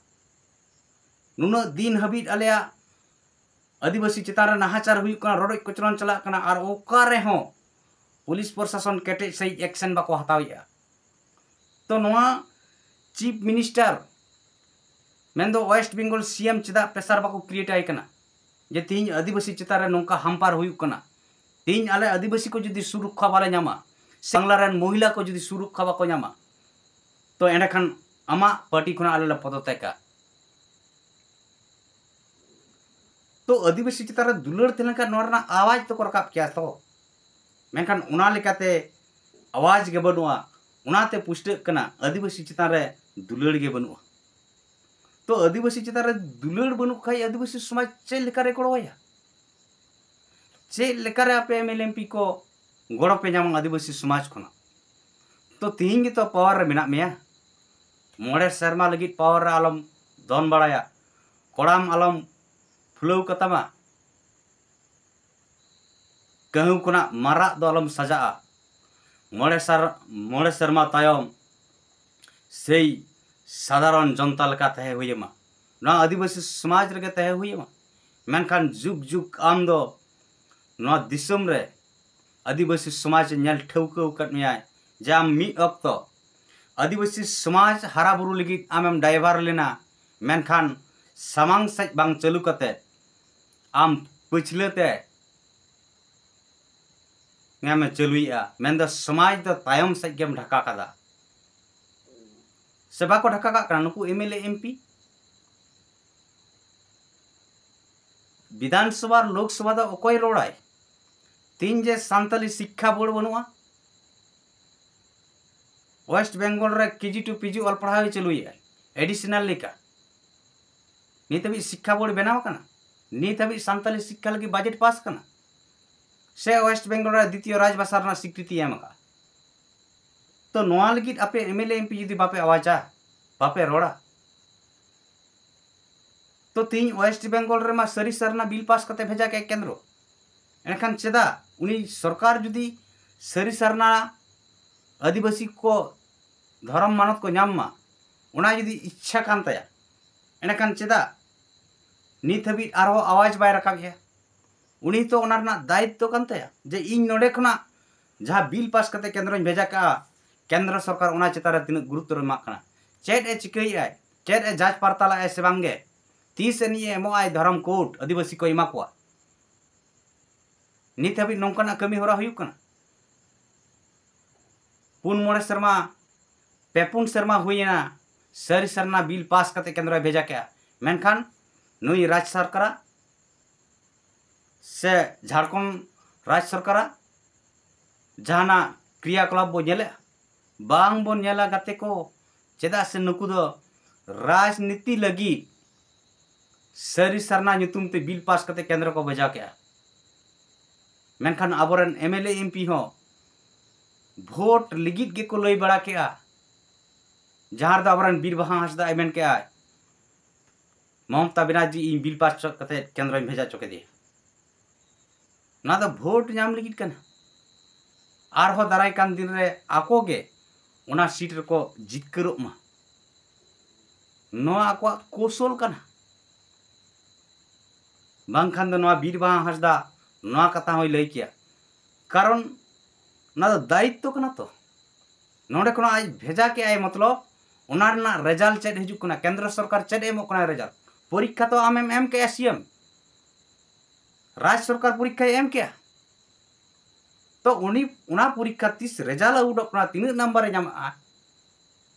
ᱱᱩᱱᱟᱹᱜ ᱫᱤᱱ ᱦᱟᱹᱵᱤᱡ ᱟᱞᱮᱭᱟᱜ ᱟᱹᱫᱤᱵᱟᱹᱥᱤ ᱪᱮᱛᱟᱱ ᱨᱮ ᱱᱟᱦᱟᱪᱟᱨ ᱦᱩᱭᱩᱜ ᱠᱟᱱᱟ, ᱨᱚᱰᱚᱡ ᱠᱚᱪᱞᱚᱱ ᱪᱟᱞᱟᱜ ᱠᱟᱱᱟ, ᱟᱨ ᱚᱠᱟ ᱨᱮᱦᱚᱸ ᱯᱩᱞᱤᱥ ᱯᱨᱚᱥᱟᱥᱚᱱ ᱠᱮᱴᱮᱡ ᱥᱟᱺᱦᱤᱡ action ᱵᱟᱠᱚ ᱦᱟᱛᱟᱣᱮᱫᱼᱟ᱾ ᱛᱚ ᱱᱚᱣᱟ Chief Minister ᱢᱮᱱᱫᱚ West Bengal C M ᱪᱮᱫᱟᱜ pressure ᱵᱟᱠᱚ create ᱟᱭ ᱠᱟᱱᱟ ᱡᱮ ᱛᱤᱦᱤᱧ ᱟᱹᱫᱤᱵᱟᱹᱥᱤ ᱪᱮᱛᱟᱱ ᱨᱮ ᱱᱚᱝᱠᱟ ᱦᱟᱢᱯᱟᱨ ᱦᱩᱭᱩᱜ ᱠᱟᱱᱟ, ᱛᱤᱦᱤᱧ ᱟᱞᱮ ᱟᱹᱫᱤᱵᱟᱹᱥᱤ ᱠᱚ ᱡᱩᱫᱤ ᱥᱩᱨᱚᱠᱠᱷᱟ ᱵᱟᱞᱮ ᱧᱟᱢᱟ, ᱥᱮ ᱵᱟᱝᱞᱟ ᱨᱮᱱ ᱢᱚᱦᱤᱞᱟ ᱠᱚ ᱡᱩᱫᱤ ᱥᱩᱨᱚᱠᱠᱷᱟ ᱵᱟᱠᱚ ᱧᱟᱢᱟ, ᱛᱚ ᱮᱸᱰᱮᱠᱷᱟᱱ ᱟᱢᱟᱜ party ᱠᱷᱚᱱᱟᱜ ᱟᱞᱮ ᱞᱮ ᱯᱚᱫᱚᱛᱮᱠᱟ᱾ ᱛᱚ ᱟᱹᱫᱤᱵᱟᱹᱥᱤ ᱪᱮᱛᱟᱱ ᱨᱮ ᱫᱩᱞᱟᱹᱲ ᱛᱟᱦᱮᱸ ᱞᱮᱱᱠᱷᱟᱱ ᱱᱚᱣᱟ ᱨᱮᱱᱟᱜ ᱟᱣᱟᱡᱽ ᱫᱚᱠᱚ ᱨᱟᱠᱟᱵ ᱠᱮᱭᱟ ᱛᱚ, ᱢᱮᱱᱠᱷᱟᱱ ᱚᱱᱟ ᱞᱮᱠᱟᱛᱮ ᱟᱣᱟᱡᱽ ᱜᱮ ᱵᱟᱹᱱᱩᱜᱼᱟ᱾ ᱚᱱᱟᱛᱮ ᱯᱩᱥᱴᱟᱹᱜ ᱠᱟᱱᱟ ᱟᱹᱫᱤᱵᱟᱹᱥᱤ ᱪᱮᱛᱟᱱ ᱨᱮ ᱫᱩᱞᱟᱹᱲ ᱜᱮ ᱵᱟᱹᱱᱩᱜᱼᱟ᱾ ᱛᱚ ᱟᱹᱫᱤᱵᱟᱹᱥᱤ ᱪᱮᱛᱟᱱ ᱨᱮ ᱫᱩᱞᱟᱹᱲ ᱵᱟᱹᱱᱩᱜ ᱠᱷᱟᱡ ᱟᱹᱫᱤᱵᱟᱹᱥᱤ ᱥᱚᱢᱟᱡᱽ ᱪᱮᱫ ᱞᱮᱠᱟᱨᱮ ᱜᱚᱲᱚᱣᱟᱭᱟ? ᱪᱮᱫ ᱞᱮᱠᱟᱨᱮ ᱟᱯᱮ M L A M P ᱠᱚ ᱜᱚᱲᱚ ᱯᱮ ᱧᱟᱢᱟ ᱟᱹᱫᱤᱵᱟᱹᱥᱤ ᱥᱚᱢᱟᱡᱽ ᱠᱷᱚᱱᱟᱜ? ᱛᱚ ᱛᱤᱦᱤᱧ ᱜᱮᱛᱚ power ᱨᱮ ᱢᱮᱱᱟᱜ ᱢᱮᱭᱟ, ᱢᱚᱬᱮ ᱥᱮᱨᱢᱟ ᱞᱟᱹᱜᱤᱫ power ᱨᱮ ᱟᱞᱚᱢ ᱫᱚᱱ ᱵᱟᱲᱟᱭᱟ, ᱠᱚᱲᱟᱢ ᱟᱞᱚᱢ ᱯᱷᱩᱞᱟᱹᱣ ᱠᱟᱛᱟᱢᱟ, ᱠᱟᱹᱦᱩ ᱠᱷᱚᱱᱟᱜ ᱢᱟᱨᱟᱜ ᱫᱚ ᱟᱞᱚᱢ ᱥᱟᱡᱟᱜᱼᱟ᱾ ᱢᱚᱬᱮ ᱥᱟᱨ-, ᱢᱚᱬᱮ ᱥᱮᱨᱢᱟ ᱛᱟᱭᱚᱢ ᱥᱮᱭ ᱥᱟᱫᱷᱟᱨᱚᱱ ᱡᱚᱱᱛᱟ ᱞᱮᱠᱟ ᱛᱟᱦᱮᱸ ᱦᱩᱭ ᱟᱢᱟ, ᱱᱚᱣᱟ ᱟᱹᱫᱤᱵᱟᱹᱥᱤ ᱥᱚᱢᱟᱡᱽ ᱨᱮᱜᱮ ᱛᱟᱦᱮᱸ ᱦᱩᱭ ᱟᱢᱟ᱾ ᱢᱮᱱᱠᱷᱟᱱ ᱡᱩᱜᱽ ᱡᱩᱜᱽ ᱟᱢ ᱫᱚ ᱱᱚᱣᱟ ᱫᱤᱥᱚᱢ ᱨᱮ ᱟᱹᱫᱤᱵᱟᱹᱥᱤ ᱥᱚᱢᱟᱡᱽ ᱧᱮᱞ ᱴᱷᱟᱹᱣᱠᱟᱹ ᱟᱠᱟᱫ ᱢᱮᱭᱟᱭ ᱡᱮ ᱟᱢ ᱢᱤᱫ ᱚᱠᱛᱚ ᱟᱹᱫᱤᱵᱟᱹᱥᱤ ᱥᱚᱢᱟᱡᱽ ᱦᱟᱨᱟ ᱵᱩᱨᱩ ᱞᱟᱹᱜᱤᱫ ᱟᱢᱮᱢ driver ᱞᱮᱱᱟ, ᱢᱮᱱᱠᱷᱟᱱ ᱥᱟᱢᱟᱝ ᱥᱮᱫ ᱵᱟᱝ ᱪᱟᱹᱞᱩ ᱠᱟᱛᱮ ᱟᱢ ᱯᱟᱹᱪᱷᱞᱟᱹ ᱛᱮ ᱧᱟᱢᱮ ᱪᱟᱹᱞᱩᱭᱮᱫᱼᱟ, ᱢᱮᱱᱫᱚ ᱥᱚᱢᱟᱡᱽ ᱫᱚ ᱛᱟᱭᱚᱢ ᱥᱮᱫ ᱜᱮᱢ ᱰᱷᱟᱠᱟ ᱠᱟᱫᱟ᱾ ᱥᱮ ᱵᱟᱠᱚ ᱰᱷᱟᱠᱟ ᱠᱟᱜ ᱠᱟᱱᱟ ᱱᱩᱠᱩ M L A M P? ᱵᱤᱫᱷᱟᱱ ᱥᱚᱵᱷᱟ ᱟᱨ ᱞᱳᱠ ᱥᱚᱵᱷᱟ ᱫᱚ ᱚᱠᱚᱭ ᱨᱚᱲᱟᱭ? ᱛᱤᱦᱤᱧ ᱡᱮ ᱥᱟᱱᱛᱟᱞᱤ ᱥᱤᱠᱠᱷᱟ ᱵᱳᱨᱰ ᱵᱟᱹᱱᱩᱜᱼᱟ, West Bengal ᱨᱮ K G to P G ᱚᱞ ᱯᱟᱲᱦᱟᱣ ᱮ ᱪᱟᱹᱞᱩᱭᱮᱫᱼᱟ additional ᱞᱮᱠᱟ, ᱱᱤᱛ ᱦᱟᱹᱵᱤᱡ ᱥᱤᱠᱠᱷᱟ ᱵᱳᱨᱰ ᱵᱮᱱᱟᱣ ᱟᱠᱟᱱᱟ? ᱱᱤᱛ ᱦᱟᱹᱵᱤᱡ ᱥᱟᱱᱛᱟᱞᱤ ᱥᱤᱠᱠᱷᱟ ᱞᱟᱹᱜᱤᱫ budget pass ᱟᱠᱟᱱᱟ? ᱥᱮ West Bengal ᱨᱮ ᱫᱤᱛᱤᱭᱚ ᱨᱟᱡᱽᱵᱷᱟᱥᱟ ᱨᱮᱱᱟᱜ ᱥᱤᱠᱨᱤᱛᱤᱭ ᱮᱢ ᱟᱠᱟᱫᱼᱟ? ᱛᱚ ᱱᱚᱣᱟ ᱞᱟᱹᱜᱤᱫ ᱟᱯᱮ M L A M P ᱡᱩᱫᱤ ᱵᱟᱯᱮ ᱟᱣᱟᱡᱟ, ᱵᱟᱯᱮ ᱨᱚᱲᱟ, ᱛᱚ ᱛᱤᱦᱤᱧ West Bengal ᱨᱮᱢᱟ ᱥᱟᱹᱨᱤ ᱥᱟᱨᱱᱟ ᱵᱤᱞ ᱯᱟᱥ ᱠᱟᱛᱮ ᱵᱷᱮᱡᱟ ᱠᱮᱫ ᱠᱮᱱᱫᱨᱚ᱾ ᱮᱱᱠᱷᱟᱱ ᱪᱮᱫᱟᱜ ᱩᱱᱤ ᱥᱚᱨᱠᱟᱨ ᱡᱩᱫᱤ ᱥᱟᱹᱨᱤ ᱥᱟᱨᱱᱟ ᱟᱹᱫᱤᱵᱟᱹᱥᱤ ᱠᱚ ᱫᱷᱚᱨᱚᱢ ᱢᱟᱱᱚᱛ ᱠᱚ ᱧᱟᱢ ᱢᱟ, ᱚᱱᱟ ᱡᱩᱫᱤ ᱤᱪᱪᱷᱟ ᱠᱟᱱ ᱛᱟᱭᱟ, ᱮᱸᱰᱮᱠᱷᱟᱱ ᱪᱮᱫᱟᱜ ᱱᱤᱛ ᱦᱟᱹᱵᱤᱡ ᱟᱨᱦᱚᱸ ᱟᱣᱟᱡᱽ ᱵᱟᱭ ᱨᱟᱠᱟᱵᱮᱜᱼᱟ? ᱩᱱᱤ ᱛᱚ ᱚᱱᱟ ᱨᱮᱱᱟᱜ ᱫᱟᱭᱤᱛᱛᱚ ᱠᱟᱱ ᱛᱟᱭᱟ ᱡᱮ ᱤᱧ ᱱᱚᱰᱮ ᱠᱷᱚᱱᱟᱜ ᱡᱟᱦᱟᱸ ᱵᱤᱞ ᱯᱟᱥ ᱠᱟᱛᱮ ᱠᱮᱱᱫᱨᱚᱧ ᱵᱷᱮᱡᱟ ᱠᱟᱜᱼᱟ, ᱠᱮᱱᱫᱨᱚ ᱥᱚᱨᱠᱟᱨ ᱚᱱᱟ ᱪᱮᱛᱟᱱ ᱨᱮ ᱛᱤᱱᱟᱹᱜ ᱜᱩᱨᱩᱛᱛᱚ ᱮᱢᱟᱜ ᱠᱟᱱᱟ, ᱪᱮᱫ ᱮ ᱪᱤᱠᱟᱹᱭᱮᱫᱼᱟᱭ, ᱪᱮᱫ ᱮ ᱡᱟᱸᱪ ᱯᱟᱨᱛᱟᱞᱟᱜᱼᱟᱭ ᱥᱮ ᱵᱟᱝᱜᱮ, ᱛᱤᱥ ᱟᱹᱱᱤᱡ ᱮ ᱮᱢᱚᱜᱼᱟᱭ ᱫᱷᱚᱨᱚᱢ ᱠᱳᱰ ᱟᱹᱫᱤᱵᱟᱹᱥᱤ ᱠᱚ ᱮᱢᱟ ᱠᱚᱣᱟ? ᱱᱤᱛ ᱦᱟᱹᱵᱤᱡ ᱱᱚᱝᱠᱟᱱᱟᱜ ᱠᱟᱹᱢᱤ ᱦᱚᱨᱟ ᱦᱩᱭᱩᱜ ᱠᱟᱱᱟ? ᱯᱩᱱ ᱢᱚᱬᱮ ᱥᱮᱨᱢᱟ, ᱯᱮ ᱯᱩᱱ ᱥᱮᱨᱢᱟ ᱦᱩᱭᱮᱱᱟ ᱥᱟᱹᱨᱤ ᱥᱟᱨᱱᱟ ᱵᱤᱞ ᱯᱟᱥ ᱠᱟᱛᱮ ᱠᱮᱱᱫᱨᱚᱭ ᱵᱷᱮᱡᱟ ᱠᱮᱜᱼᱟ, ᱢᱮᱱᱠᱷᱟᱱ ᱱᱩᱭ ᱨᱟᱡᱽ ᱥᱚᱨᱠᱟᱨᱟᱜ ᱥᱮ ᱡᱷᱟᱲᱠᱷᱚᱸᱰ ᱨᱟᱡᱽ ᱥᱚᱨᱠᱟᱨᱟᱜ ᱡᱟᱦᱟᱱᱟᱜ ᱠᱨᱤᱭᱟᱠᱚᱞᱟᱯ ᱵᱚ ᱧᱮᱞᱮᱜᱼᱟ? ᱵᱟᱝ ᱵᱚᱱ ᱧᱮᱞᱟ ᱜᱟᱛᱮ ᱠᱚ, ᱪᱮᱫᱟᱜ ᱥᱮ ᱱᱩᱠᱩ ᱫᱚ ᱨᱟᱡᱽᱱᱤᱛᱤ ᱞᱟᱹᱜᱤᱫ ᱥᱟᱹᱨᱤ ᱥᱟᱨᱱᱟ ᱧᱩᱛᱩᱢ ᱛᱮ ᱵᱤᱞ ᱯᱟᱥ ᱠᱟᱛᱮ ᱠᱮᱱᱫᱨᱚ ᱠᱚ ᱵᱷᱮᱡᱟ ᱠᱮᱜᱼᱟ᱾ ᱢᱮᱱᱠᱷᱟᱱ ᱟᱵᱚᱨᱮᱱ M L A M P ᱦᱚᱸ ᱵᱷᱳᱴ ᱞᱟᱹᱜᱤᱫ ᱜᱮᱠᱚ ᱞᱟᱹᱭ ᱵᱟᱲᱟ ᱠᱮᱜᱼᱟ, ᱡᱟᱦᱟᱸ ᱨᱮᱫᱚ ᱟᱵᱚᱨᱮᱱ ᱵᱤᱨ ᱵᱟᱦᱟ ᱦᱟᱸᱥᱫᱟᱜ ᱮ ᱢᱮᱱ ᱠᱮᱜᱼᱟᱭ, ᱢᱚᱢᱚᱛᱟ ᱵᱮᱱᱟᱨᱡᱤ ᱤᱧ ᱵᱤᱞ ᱯᱟᱥ ᱦᱚᱪᱚ ᱠᱟᱛᱮ ᱠᱮᱱᱫᱨᱚᱧ ᱵᱷᱮᱡᱟ ᱦᱚᱪᱚ ᱠᱮᱫᱮᱭᱟ᱾ ᱚᱱᱟ ᱫᱚ ᱵᱷᱳᱴ ᱧᱟᱢ ᱞᱟᱹᱜᱤᱫ ᱠᱟᱱᱟ᱾ ᱟᱨᱦᱚᱸ ᱫᱟᱨᱟᱭ ᱠᱟᱱ ᱫᱤᱱ ᱨᱮ ᱟᱠᱚ ᱜᱮ ᱚᱱᱟ ᱥᱤᱴ ᱨᱮᱠᱚ ᱡᱤᱛᱠᱟᱹᱨᱚᱜ ᱢᱟ, ᱱᱚᱣᱟ ᱟᱠᱚᱣᱟᱜ ᱠᱳᱥᱚᱞ ᱠᱟᱱᱟ᱾ ᱵᱟᱝᱠᱷᱟᱱ ᱫᱚ ᱱᱚᱣᱟ ᱵᱤᱨ ᱵᱟᱦᱟ ᱦᱟᱸᱥᱫᱟ ᱱᱚᱣᱟ ᱠᱟᱛᱷᱟ ᱦᱚᱸᱭ ᱞᱟᱹᱭ ᱠᱮᱭᱟ, ᱠᱟᱨᱚᱱ ᱚᱱᱟ ᱫᱚ ᱫᱟᱭᱤᱛᱛᱚ ᱠᱟᱱᱟ ᱛᱚ᱾ ᱱᱚᱰᱮ ᱠᱷᱚᱱᱟᱜ ᱟᱡ ᱵᱷᱮᱡᱟ ᱠᱮᱜᱼᱟᱭ, ᱢᱚᱛᱞᱚᱵ ᱚᱱᱟ ᱨᱮᱱᱟᱜ ᱨᱮᱡᱟᱞᱴ ᱪᱮᱫ ᱦᱤᱡᱩᱜ ᱠᱟᱱᱟ, ᱠᱮᱱᱫᱨᱚ ᱥᱚᱨᱠᱟᱨ ᱪᱮᱫ ᱮ ᱮᱢᱚᱜ ᱠᱟᱱᱟ ᱨᱮᱡᱟᱞᱴ? ᱯᱚᱨᱤᱠᱠᱷᱟ ᱛᱚ ᱟᱢᱮᱢ ᱮᱢ ᱠᱮᱜᱼᱟ ᱥᱤ ᱮᱢ, ᱨᱟᱡᱽ ᱥᱚᱨᱠᱟᱨ ᱯᱚᱨᱤᱠᱠᱷᱟᱭ ᱮᱢ ᱠᱮᱜᱼᱟ᱾ ᱛᱚ ᱩᱱᱤ ᱚᱱᱟ ᱯᱚᱨᱤᱠᱠᱷᱟ ᱛᱤᱥ ᱨᱮᱡᱟᱞᱴ ᱟᱣᱩᱴᱚᱜ ᱠᱟᱱᱟ, ᱛᱤᱱᱟᱹᱜ ᱱᱟᱢᱵᱟᱨ ᱮ ᱧᱟᱢᱚᱜᱼᱟ,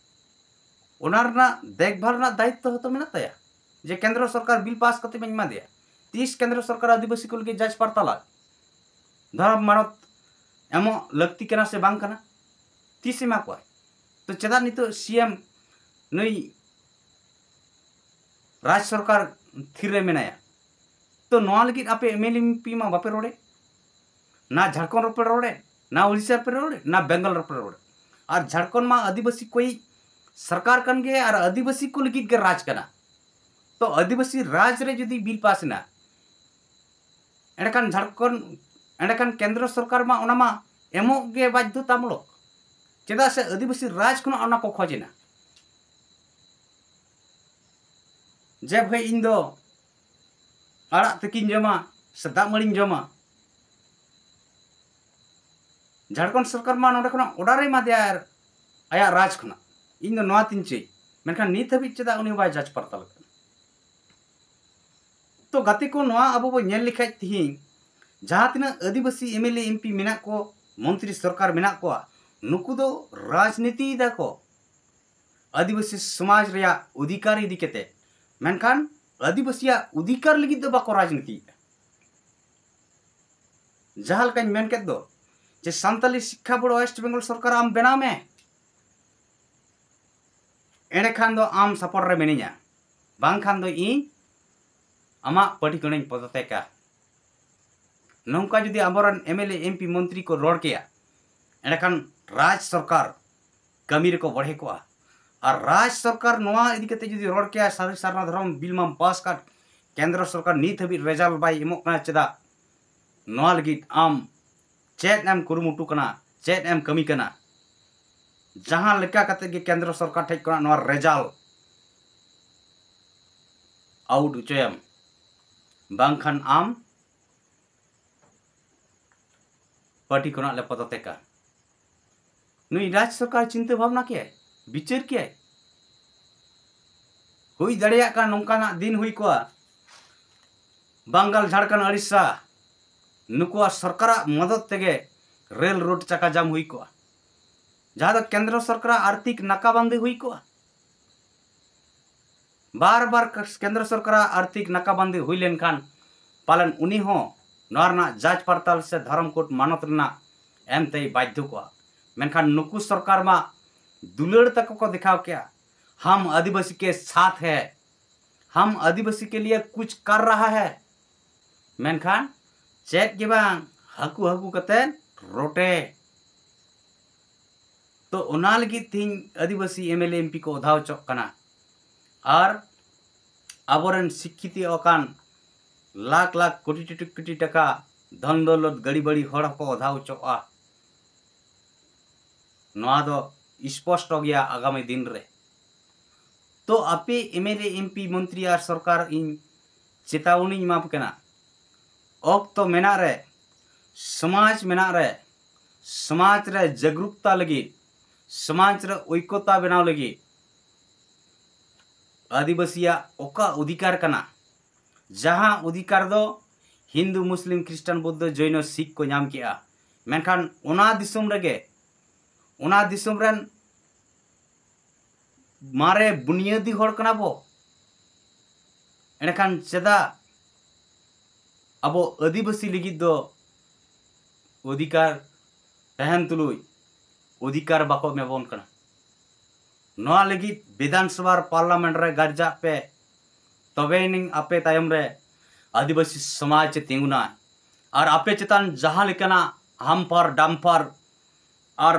ᱚᱱᱟ ᱨᱮᱱᱟᱜ ᱫᱮᱠᱷᱵᱷᱟᱞ ᱨᱮᱱᱟᱜ ᱫᱟᱭᱤᱛᱛᱚ ᱦᱚᱸᱛᱚ ᱢᱮᱱᱟᱜ ᱛᱟᱭᱟ, ᱡᱮ ᱠᱮᱱᱫᱨᱚ ᱥᱚᱨᱠᱟᱨ ᱵᱤᱞ ᱯᱟᱥ ᱠᱟᱛᱮ ᱵᱟᱹᱧ ᱮᱢᱟ ᱫᱮᱭᱟ᱾ ᱛᱤᱥ ᱠᱮᱱᱫᱨᱚ ᱥᱚᱨᱠᱟᱨ ᱟᱹᱫᱤᱵᱟᱹᱥᱤ ᱠᱚ ᱞᱟᱹᱜᱤᱫ ᱡᱟᱸᱪ ᱯᱟᱨᱛᱟᱞᱟ ᱫᱷᱚᱨᱚᱢ ᱢᱟᱱᱚᱛ ᱮᱢᱚᱜ ᱞᱟᱹᱠᱛᱤ ᱠᱟᱱᱟ ᱥᱮ ᱵᱟᱝ ᱠᱟᱱᱟ? ᱛᱤᱥ ᱮᱢᱟ ᱠᱚᱣᱟᱭ? ᱛᱚ ᱪᱮᱫᱟᱜ ᱱᱤᱛᱚᱜ ᱥᱤ ᱮᱢ ᱱᱩᱭ ᱨᱟᱡᱽ ᱥᱚᱨᱠᱟᱨ ᱛᱷᱤᱨ ᱨᱮ ᱢᱮᱱᱟᱭᱟ? ᱛᱚ ᱱᱚᱣᱟ ᱞᱟᱹᱜᱤᱫ ᱟᱯᱮ M L A M P ᱢᱟ ᱵᱟᱯᱮ ᱨᱚᱲᱮᱫ, ᱱᱟ ᱡᱷᱟᱲᱠᱷᱚᱸᱰ ᱨᱮᱯᱮ ᱨᱚᱲᱮᱫ, ᱱᱟ ᱩᱲᱤᱥᱥᱟ ᱨᱮᱯᱮ ᱨᱚᱲᱮᱫ, ᱱᱟ ᱵᱮᱝᱜᱚᱞ ᱨᱮᱯᱮ ᱨᱚᱲᱮᱫ᱾ ᱟᱨ ᱡᱷᱟᱲᱠᱷᱚᱸᱰ ᱢᱟ ᱟᱹᱫᱤᱵᱟᱹᱥᱤ ᱠᱚᱭᱤᱡ ᱥᱚᱨᱠᱟᱨ ᱠᱟᱱ ᱜᱮ ᱟᱨ ᱟᱹᱫᱤᱵᱟᱹᱥᱤ ᱠᱚ ᱞᱟᱹᱜᱤᱫ ᱜᱮ ᱨᱟᱡᱽ ᱠᱟᱱᱟ᱾ ᱛᱚ ᱟᱹᱫᱤᱵᱟᱹᱥᱤ ᱨᱟᱡᱽ ᱨᱮ ᱡᱩᱫᱤ ᱵᱤᱞ ᱯᱟᱥ ᱮᱱᱟ, ᱮᱸᱰᱮᱠᱷᱟᱱ ᱡᱷᱟᱲᱠᱷᱚᱸᱰ ᱮᱸᱰᱮᱠᱷᱟᱱ ᱠᱮᱱᱫᱨᱚ ᱥᱚᱨᱠᱟᱨ ᱢᱟ ᱚᱱᱟ ᱢᱟ ᱮᱢᱚᱜ ᱜᱮ ᱵᱟᱫᱽᱫᱷᱚᱛᱟᱢᱩᱞᱚᱠ᱾ ᱪᱮᱫᱟᱜ ᱥᱮ ᱟᱹᱫᱤᱵᱟᱹᱥᱤ ᱨᱟᱡᱽ ᱠᱷᱚᱱᱟᱜ ᱚᱱᱟ ᱠᱚ ᱠᱷᱚᱡᱽ ᱮᱱᱟ᱾ ᱡᱮ ᱵᱷᱟᱹᱭ, ᱤᱧ ᱫᱚ ᱟᱲᱟᱜ ᱛᱤᱠᱤᱧ ᱡᱚᱢᱟ ᱥᱮ ᱫᱟᱜ ᱢᱟᱹᱲᱤᱧ ᱡᱚᱢᱟ, ᱡᱷᱟᱲᱠᱷᱚᱸᱰ ᱥᱚᱨᱠᱟᱨ ᱢᱟ ᱱᱚᱰᱮ ᱠᱷᱚᱱᱟᱜ ᱚᱰᱟᱨ ᱮ ᱮᱢᱟᱫᱮᱭᱟ ᱟᱨ ᱟᱭᱟᱜ ᱨᱟᱡᱽ ᱠᱷᱚᱱᱟᱜ, ᱤᱧ ᱫᱚ ᱱᱚᱣᱟ ᱛᱤᱧ ᱪᱟᱹᱭ᱾ ᱢᱮᱱᱠᱷᱟᱱ ᱱᱤᱛ ᱦᱟᱹᱵᱤᱡ ᱪᱮᱫᱟᱜ ᱩᱱᱤ ᱵᱟᱭ ᱡᱟᱪ ᱯᱟᱨᱛᱟᱞ ᱠᱟᱱᱟ? ᱛᱚ ᱜᱟᱛᱮ ᱠᱚ, ᱱᱚᱣᱟ ᱟᱵᱚ ᱵᱚ ᱧᱮᱞ ᱞᱮᱠᱷᱟᱡ, ᱛᱤᱦᱤᱧ ᱡᱟᱦᱟᱸ ᱛᱤᱱᱟᱹᱜ ᱟᱹᱫᱤᱵᱟᱹᱥᱤ M L A, M P ᱢᱮᱱᱟᱜ ᱠᱚ, ᱢᱚᱱᱛᱨᱤ ᱥᱚᱨᱠᱟᱨ ᱢᱮᱱᱟᱜ ᱠᱚᱣᱟ, ᱱᱩᱠᱩ ᱫᱚ ᱨᱟᱡᱽᱱᱤᱛᱤᱭ ᱫᱟᱠᱚ ᱟᱹᱫᱤᱵᱟᱹᱥᱤ ᱥᱚᱢᱟᱡᱽ ᱨᱮᱭᱟᱜ ᱚᱫᱷᱤᱠᱟᱨ ᱤᱫᱤ ᱠᱟᱛᱮ᱾ ᱢᱮᱱᱠᱷᱟᱱ ᱟᱹᱫᱤᱵᱟᱹᱥᱤᱭᱟᱜ ᱚᱫᱷᱤᱠᱟᱨ ᱞᱟᱹᱜᱤᱫ ᱫᱚ ᱵᱟᱠᱚ ᱨᱟᱡᱽᱱᱤᱛᱤᱭᱮᱫᱟ᱾ ᱡᱟᱦᱟᱸ ᱞᱮᱠᱟᱧ ᱢᱮᱱ ᱠᱮᱫ ᱫᱚ, ᱡᱮ ᱥᱟᱱᱛᱟᱞᱤ ᱥᱤᱠᱠᱷᱟ ᱵᱳᱨᱰ ᱳᱭᱮᱥᱴ ᱵᱮᱝᱜᱚᱞ ᱥᱚᱨᱠᱟᱨ ᱟᱢ ᱵᱮᱱᱟᱣ ᱢᱮ, ᱮᱸᱰᱮᱠᱷᱟᱱ ᱫᱚ ᱟᱢ ᱥᱟᱯᱳᱨᱴ ᱨᱮ ᱢᱤᱱᱟᱹᱧᱟ, ᱵᱟᱝᱠᱷᱟᱱ ᱫᱚ ᱤᱧ ᱟᱢᱟᱜ ᱯᱟᱹᱴᱤ ᱠᱷᱚᱱᱤᱧ ᱯᱚᱫᱚᱛᱮᱠᱟ᱾ ᱱᱚᱝᱠᱟ ᱡᱩᱫᱤ ᱟᱵᱚᱨᱮᱱ M L A, M P, ᱢᱚᱱᱛᱨᱤ ᱠᱚ ᱨᱚᱲ ᱠᱮᱭᱟ, ᱮᱸᱰᱮᱠᱷᱟᱱ ᱨᱟᱡᱽ ᱥᱚᱨᱠᱟᱨ ᱠᱟᱹᱢᱤ ᱨᱮᱠᱚ ᱵᱚᱲᱦᱮ ᱠᱚᱜᱼᱟ᱾ ᱟᱨ ᱨᱟᱡᱽ ᱥᱚᱨᱠᱟᱨ ᱱᱚᱣᱟ ᱤᱫᱤ ᱠᱟᱛᱮ ᱡᱩᱫᱤ ᱨᱚᱲ ᱠᱮᱭᱟ, ᱥᱟᱹᱨᱤ ᱥᱟᱨᱱᱟ ᱫᱷᱚᱨᱚᱢ ᱵᱤᱞ ᱢᱟᱢ ᱯᱟᱥ ᱠᱟᱫ, ᱠᱮᱱᱫᱨᱚ ᱥᱚᱨᱠᱟᱨ ᱱᱤᱛ ᱦᱟᱹᱵᱤᱡ ᱨᱮᱡᱟᱞᱴ ᱵᱟᱭ ᱮᱢᱚᱜ ᱠᱟᱱᱟ ᱪᱮᱫᱟᱜ? ᱱᱚᱣᱟ ᱞᱟᱹᱜᱤᱫ ᱟᱢ ᱪᱮᱫ ᱮᱢ ᱠᱩᱨᱩᱢᱩᱴᱩ ᱠᱟᱱᱟ, ᱪᱮᱫ ᱮᱢ ᱠᱟᱹᱢᱤ ᱠᱟᱱᱟ? ᱡᱟᱦᱟᱸ ᱞᱮᱠᱟ ᱠᱟᱛᱮ ᱜᱮ ᱠᱮᱱᱫᱨᱚ ᱥᱚᱨᱠᱟᱨ ᱴᱷᱮᱡ ᱠᱷᱚᱱᱟᱜ ᱱᱚᱣᱟ ᱨᱮᱡᱟᱞᱴ ᱟᱣᱩᱴ ᱦᱚᱪᱚᱭᱮᱢ, ᱵᱟᱝᱠᱷᱟᱱ ᱟᱢ ᱯᱟᱨᱴᱤ ᱠᱷᱚᱱᱟᱜ ᱞᱮ ᱯᱚᱫᱚᱛᱮᱠᱟ᱾ ᱱᱩᱭ ᱨᱟᱡᱽ ᱥᱚᱨᱠᱟᱨ ᱪᱤᱱᱛᱟᱹ ᱵᱷᱟᱵᱽᱱᱟ ᱠᱮᱭᱟᱭ, ᱵᱤᱪᱟᱹᱨ ᱠᱮᱭᱟᱭ᱾ ᱦᱩᱭ ᱫᱟᱲᱮᱭᱟᱜ ᱠᱟᱱᱟ ᱱᱚᱝᱠᱟᱱᱟᱜ ᱫᱤᱱ ᱦᱩᱭ ᱠᱚᱜᱼᱟ, ᱵᱟᱝᱜᱟᱞ, ᱡᱷᱟᱲᱠᱷᱚᱸᱰ, ᱳᱰᱤᱥᱟ ᱱᱩᱠᱩᱣᱟᱜ ᱥᱚᱨᱠᱟᱨᱟᱜ ᱢᱚᱫᱚᱫ ᱛᱮᱜᱮ ᱨᱮᱞ ᱨᱳᱰ ᱪᱟᱠᱟ ᱡᱟᱢ ᱦᱩᱭ ᱠᱚᱜᱼᱟ, ᱡᱟᱦᱟᱸ ᱫᱚ ᱠᱮᱱᱫᱨᱚ ᱥᱚᱨᱠᱟᱨᱟᱜ ᱟᱨᱛᱷᱤᱠ ᱱᱟᱠᱟᱵᱟᱱᱫᱤ ᱦᱩᱭ ᱠᱚᱜᱼᱟ᱾ ᱵᱟᱨ ᱵᱟᱨ ᱠᱮᱱᱫᱨᱚ ᱥᱚᱨᱠᱟᱨᱟᱜ ᱟᱨᱛᱷᱤᱠ ᱱᱟᱠᱟᱵᱟᱱᱫᱤ ᱦᱩᱭ ᱞᱮᱱᱠᱷᱟᱱ ᱯᱟᱞᱮᱱ ᱩᱱᱤ ᱦᱚᱸ ᱱᱚᱣᱟ ᱨᱮᱱᱟᱜ ᱡᱟᱸᱪ ᱯᱟᱲᱛᱟᱞ ᱥᱮ ᱫᱷᱚᱨᱚᱢ ᱠᱳᱰ ᱢᱟᱱᱚᱛ ᱨᱮᱱᱟᱜ ᱮᱢ ᱛᱮᱭ ᱵᱟᱫᱽᱫᱷᱚ ᱠᱚᱜᱼᱟ᱾ ᱢᱮᱱᱠᱷᱟᱱ ᱱᱩᱠᱩ ᱥᱚᱨᱠᱟᱨ ᱢᱟ ᱫᱩᱞᱟᱹᱲ ᱛᱟᱠᱚ ᱠᱚ ᱫᱮᱠᱷᱟᱣ ᱠᱮᱜᱼᱟ, "ᱦᱟᱢ ᱟᱹᱫᱤᱵᱟᱹᱥᱤ ᱠᱮ ᱥᱟᱛᱷ ᱦᱮ, ᱦᱟᱢ ᱟᱹᱫᱤᱵᱟᱹᱥᱤ ᱠᱮ ᱞᱤᱭᱮ ᱠᱩᱪ ᱠᱟᱨ ᱨᱟᱦᱟ ᱦᱮ", ᱢᱮᱱᱠᱷᱟᱱ ᱪᱮᱫ ᱜᱮ ᱵᱟᱝ, ᱦᱟᱹᱠᱩ ᱦᱟᱹᱠᱩ ᱠᱟᱛᱮ ᱨᱚᱴᱮ᱾ ᱛᱚ ᱚᱱᱟ ᱞᱟᱹᱜᱤᱫ ᱛᱮᱦᱮᱧ ᱟᱹᱫᱤᱵᱟᱹᱥᱤ M L A M P ᱠᱚ ᱚᱫᱷᱟ ᱦᱚᱪᱚᱜ ᱠᱟᱱᱟ᱾ ᱟᱨ ᱟᱵᱚᱨᱮᱱ ᱥᱤᱠᱠᱷᱤᱛ ᱟᱠᱟᱱ ᱞᱟᱠᱷ ᱞᱟᱠᱷ ᱠᱳᱴᱤ ᱴᱤ-, ᱠᱳᱴᱤ ᱴᱟᱠᱟ ᱫᱷᱚᱱ ᱫᱚᱞᱚᱛ ᱜᱟᱹᱰᱤ ᱵᱟᱹᱲᱤ ᱦᱚᱲ ᱦᱚᱸᱠᱚ ᱚᱫᱷᱟ ᱦᱚᱪᱚᱜᱼᱟ᱾ ᱱᱚᱣᱟ ᱫᱚ ᱥᱯᱚᱥᱴᱚ ᱜᱮᱭᱟ ᱟᱜᱟᱢᱤ ᱫᱤᱱ ᱨᱮ᱾ ᱛᱚ ᱟᱯᱮ MLA, MP, ᱢᱚᱱᱛᱨᱤ ᱟᱨ ᱥᱚᱨᱠᱟᱨ ᱤᱧ ᱪᱮᱛᱟᱣᱚᱱᱤᱧ ᱮᱢᱟᱯᱮ ᱠᱟᱱᱟ, ᱚᱠᱛᱚ ᱢᱮᱱᱟᱜ ᱨᱮ, ᱥᱚᱢᱟᱡᱽ ᱢᱮᱱᱟᱜ ᱨᱮ, ᱥᱚᱢᱟᱡᱽ ᱨᱮ ᱡᱟᱜᱽᱨᱩᱠᱛᱟ ᱞᱟᱹᱜᱤᱫ, ᱥᱚᱢᱟᱡᱽ ᱨᱮ ᱳᱭᱠᱚᱛᱟ ᱵᱮᱱᱟᱣ ᱞᱟᱹᱜᱤᱫ ᱟᱹᱫᱤᱵᱟᱹᱥᱤᱭᱟᱜ ᱚᱠᱟ ᱚᱫᱷᱤᱠᱟᱨ ᱠᱟᱱᱟ, ᱡᱟᱦᱟᱸ ᱚᱫᱷᱤᱠᱟᱨ ᱫᱚ ᱦᱤᱱᱫᱩ, ᱢᱩᱥᱞᱤᱢ, ᱠᱷᱨᱤᱥᱴᱟᱱ, ᱵᱩᱫᱽᱫᱷᱚ, ᱡᱚᱭᱱᱚ, ᱥᱤᱠᱷ ᱠᱚ ᱧᱟᱢ ᱠᱮᱜᱼᱟ, ᱢᱮᱱᱠᱷᱟᱱ ᱚᱱᱟ ᱫᱤᱥᱚᱢ ᱨᱮᱜᱮ, ᱚᱱᱟ ᱫᱤᱥᱚᱢ ᱨᱮᱱ ᱢᱟᱨᱮ ᱵᱩᱱᱤᱭᱟᱹᱫᱤ ᱦᱚᱲ ᱠᱟᱱᱟ ᱵᱚ, ᱮᱸᱰᱮᱠᱷᱟᱱ ᱪᱮᱫᱟᱜ ᱟᱵᱚ ᱟᱹᱫᱤᱵᱟᱹᱥᱤ ᱞᱟᱹᱜᱤᱫ ᱫᱚ ᱚᱫᱷᱤᱠᱟᱨ ᱛᱟᱦᱮᱱ ᱛᱩᱞᱩᱡ ᱚᱫᱷᱤᱠᱟᱨ ᱵᱟᱠᱚ ᱮᱢᱟᱵᱚᱱ ᱠᱟᱱᱟ? ᱱᱚᱣᱟ ᱞᱟᱹᱜᱤᱫ ᱵᱤᱫᱷᱟᱱ ᱥᱚᱵᱷᱟ ᱟᱨ ᱯᱟᱨᱞᱟᱢᱮᱱᱴ ᱨᱮ ᱜᱟᱨᱡᱟᱜ ᱯᱮ, ᱛᱚᱵᱮ ᱟᱹᱱᱤᱡ ᱟᱯᱮ ᱛᱟᱭᱚᱢ ᱨᱮ ᱟᱹᱫᱤᱵᱟᱹᱥᱤ ᱥᱚᱢᱟᱡᱽ ᱮ ᱛᱤᱸᱜᱩᱱᱟ᱾ ᱟᱨ ᱟᱯᱮ ᱪᱮᱛᱟᱱ ᱡᱟᱦᱟᱸ ᱞᱮᱠᱟᱱᱟᱜ ᱦᱟᱢᱯᱟᱨ ᱰᱟᱢᱯᱟᱨ ᱟᱨ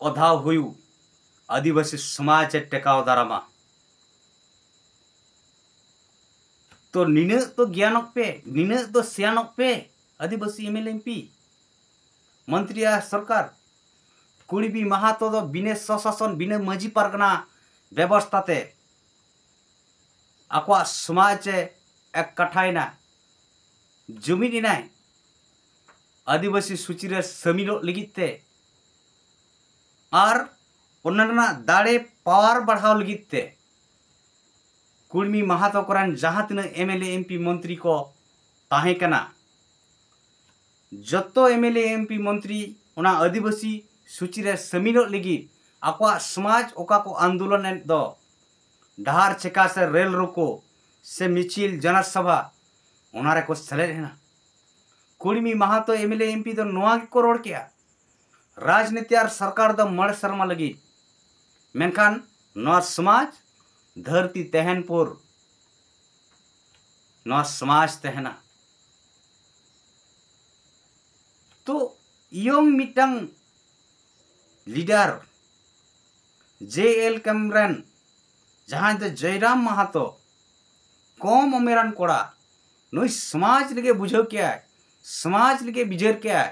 ᱚᱫᱷᱟᱣ ᱦᱩᱭᱩᱜ, ᱟᱹᱫᱤᱵᱟᱹᱥᱤ ᱥᱚᱢᱟᱡᱽ ᱮ ᱴᱮᱠᱟᱣ ᱫᱟᱨᱟᱢᱟ᱾ ᱛᱚ ᱱᱤᱱᱟᱹᱜ ᱫᱚ ᱜᱮᱭᱟᱱᱚᱜ ᱯᱮ, ᱱᱤᱱᱟᱹᱜ ᱫᱚ ᱥᱮᱭᱟᱱᱚᱜ ᱯᱮ, ᱟᱹᱫᱤᱵᱟᱹᱥᱤ MLA, MP, ᱢᱚᱱᱛᱨᱤ ᱟᱨ ᱥᱚᱨᱠᱟᱨ᱾ ᱠᱩᱲᱢᱤ ᱢᱟᱦᱟᱛᱚ ᱫᱚ ᱵᱤᱱᱟᱹ ᱥᱚᱥᱟᱥᱚᱱ, ᱵᱤᱱᱟᱹ ᱢᱟᱹᱡᱷᱤ ᱯᱟᱨᱜᱟᱱᱟ ᱵᱮᱵᱚᱥᱛᱷᱟ ᱛᱮ ᱟᱠᱚᱣᱟᱜ ᱥᱚᱢᱟᱡᱽ ᱮ ᱮᱠ ᱠᱟᱴᱷᱟᱭᱮᱱᱟ, ᱡᱩᱢᱤᱫ ᱮᱱᱟᱭ ᱟᱹᱫᱤᱵᱟᱹᱥᱤ ᱥᱩᱪᱤ ᱨᱮ ᱥᱟᱹᱢᱤᱞᱚᱜ ᱞᱟᱹᱜᱤᱫ ᱛᱮ ᱟᱨ ᱚᱱᱟ ᱨᱮᱱᱟᱜ ᱫᱟᱲᱮ, ᱯᱟᱣᱟᱨ ᱵᱟᱲᱦᱟᱣ ᱞᱟᱹᱜᱤᱫ ᱛᱮ᱾ ᱠᱩᱲᱢᱤ ᱢᱟᱦᱟᱛᱚ ᱠᱚᱨᱮᱱ ᱡᱟᱦᱟᱸ ᱛᱤᱱᱟᱹᱜ MLA, MP, ᱢᱚᱱᱛᱨᱤ ᱠᱚ ᱛᱟᱦᱮᱸ ᱠᱟᱱᱟ, ᱡᱚᱛᱚ MLA, MP, ᱢᱚᱱᱛᱨᱤ ᱚᱱᱟ ᱟᱹᱫᱤᱵᱟᱹᱥᱤ ᱥᱩᱪᱤ ᱨᱮ ᱥᱟᱹᱢᱤᱞᱚᱜ ᱞᱟᱹᱜᱤᱫ ᱟᱠᱚᱣᱟᱜ ᱥᱚᱢᱟᱡᱽ ᱚᱠᱟ ᱠᱚ ᱟᱱᱫᱳᱞᱚᱱ ᱮᱫ ᱫᱚ, ᱰᱟᱦᱟᱨ ᱪᱮᱠᱟ ᱥᱮ ᱨᱮᱞ ᱨᱳᱠᱳ ᱥᱮ ᱢᱤᱪᱷᱤᱞ, ᱡᱚᱱᱚᱥᱚᱵᱷᱟ, ᱚᱱᱟ ᱨᱮᱠᱚ ᱥᱮᱞᱮᱫ ᱮᱱᱟ᱾ ᱠᱩᱲᱢᱤ ᱢᱟᱦᱟᱛᱚ MLA, MP ᱫᱚ ᱱᱚᱣᱟ ᱜᱮᱠᱚ ᱨᱚᱲ ᱠᱮᱜᱼᱟ, ᱨᱟᱡᱽᱱᱤᱛᱤ ᱟᱨ ᱥᱚᱨᱠᱟᱨ ᱫᱚ ᱢᱚᱬᱮ ᱥᱮᱨᱢᱟ ᱞᱟᱹᱜᱤᱫ, ᱢᱮᱱᱠᱷᱟᱱ ᱱᱚᱣᱟ ᱥᱚᱢᱟᱡᱽ ᱫᱷᱟᱹᱨᱛᱤ ᱛᱟᱦᱮᱱ ᱯᱩᱨ ᱱᱚᱣᱟ ᱥᱚᱢᱟᱡᱽ ᱛᱟᱦᱮᱱᱟ᱾ ᱛᱚ ᱤᱭᱚᱝ ᱢᱤᱫᱴᱟᱝ ᱞᱤᱰᱟᱨ JL ᱠᱮᱢᱯ ᱨᱮᱱ, ᱡᱟᱦᱟᱸᱭ ᱫᱚ ᱡᱚᱭᱨᱟᱢ ᱢᱟᱦᱟᱛᱚ, ᱠᱚᱢ ᱩᱢᱮᱨᱟᱱ ᱠᱚᱲᱟ, ᱱᱩᱭ ᱥᱚᱢᱟᱡᱽ ᱞᱟᱹᱜᱤᱫ ᱵᱩᱡᱷᱟᱹᱣ ᱠᱮᱜᱼᱟᱭ, ᱥᱚᱢᱟᱡᱽ ᱞᱟᱹᱜᱤᱫ ᱵᱤᱪᱟᱹᱨ ᱠᱮᱜᱼᱟᱭ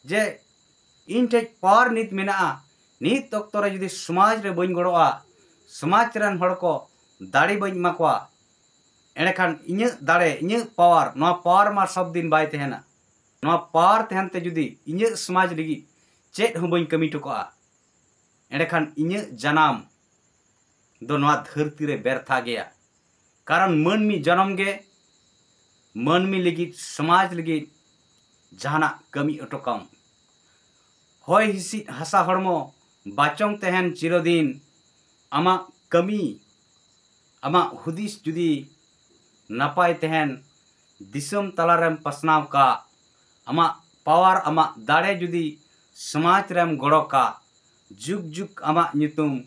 ᱡᱮ ᱤᱧ ᱴᱷᱮᱡ ᱯᱟᱣᱟᱨ ᱱᱤᱛ ᱢᱮᱱᱟᱜᱼᱟ, ᱱᱤᱛ ᱚᱠᱛᱚ ᱨᱮ ᱡᱩᱫᱤ ᱥᱚᱢᱟᱡᱽ ᱨᱮ ᱵᱟᱹᱧ ᱜᱚᱲᱚᱜᱼᱟ, ᱥᱚᱢᱟᱡᱽ ᱨᱮᱱ ᱦᱚᱲ ᱠᱚ ᱫᱟᱲᱮ ᱵᱟᱹᱧ ᱮᱢᱟ ᱠᱚᱣᱟ, ᱮᱸᱰᱮᱠᱷᱟᱱ ᱤᱧᱟᱹᱜ ᱫᱟᱲᱮ, ᱤᱧᱟᱹᱜ ᱯᱟᱣᱟᱨ, ᱱᱚᱣᱟ ᱯᱟᱣᱟᱨ ᱢᱟ ᱥᱚᱵ ᱫᱤᱱ ᱵᱟᱭ ᱛᱟᱦᱮᱱᱟ᱾ ᱱᱚᱣᱟ ᱯᱟᱣᱟᱨ ᱛᱟᱦᱮᱱ ᱛᱮ ᱡᱩᱫᱤ ᱤᱧᱟᱹᱜ ᱥᱚᱢᱟᱡᱽ ᱞᱟᱹᱜᱤᱫ ᱪᱮᱫ ᱦᱚᱸ ᱵᱟᱹᱧ ᱠᱟᱹᱢᱤ ᱦᱚᱴᱚ ᱠᱟᱜᱼᱟ, ᱮᱸᱰᱮᱠᱷᱟᱱ ᱤᱧᱟᱹᱜ ᱡᱟᱱᱟᱢ ᱫᱚ ᱱᱚᱣᱟ ᱫᱷᱟᱹᱨᱛᱤ ᱨᱮ ᱵᱮᱨᱛᱷᱟ ᱜᱮᱭᱟ᱾ ᱠᱟᱨᱚᱱ ᱢᱟᱹᱱᱢᱤ ᱡᱚᱱᱚᱢ ᱜᱮ ᱢᱟᱹᱱᱢᱤ ᱞᱟᱹᱜᱤᱫ, ᱥᱚᱢᱟᱡᱽ ᱞᱟᱹᱜᱤᱫ ᱡᱟᱦᱟᱱᱟᱜ ᱠᱟᱹᱢᱤ ᱦᱚᱴᱚ ᱠᱟᱢ᱾ ᱦᱚᱭ ᱦᱤᱸᱥᱤᱫ ᱦᱟᱥᱟ ᱦᱚᱲᱢᱚ ᱵᱟᱪᱚᱝ ᱛᱟᱦᱮᱱ ᱪᱤᱨᱚᱫᱤᱱ, ᱟᱢᱟᱜ ᱠᱟᱹᱢᱤ, ᱟᱢᱟᱜ ᱦᱩᱫᱤᱥ ᱡᱩᱫᱤ ᱱᱟᱯᱟᱭ ᱛᱟᱦᱮᱱ, ᱫᱤᱥᱚᱢ ᱛᱟᱞᱟᱨᱮᱢ ᱯᱟᱥᱱᱟᱣ ᱠᱟᱜ, ᱟᱢᱟᱜ ᱯᱟᱣᱟᱨ, ᱟᱢᱟᱜ ᱫᱟᱲᱮ ᱡᱩᱫᱤ ᱥᱚᱢᱟᱡᱽ ᱨᱮᱢ ᱜᱚᱲᱚ ᱠᱟᱜ, ᱡᱩᱜᱽ ᱡᱩᱜᱽ ᱟᱢᱟᱜ ᱧᱩᱛᱩᱢ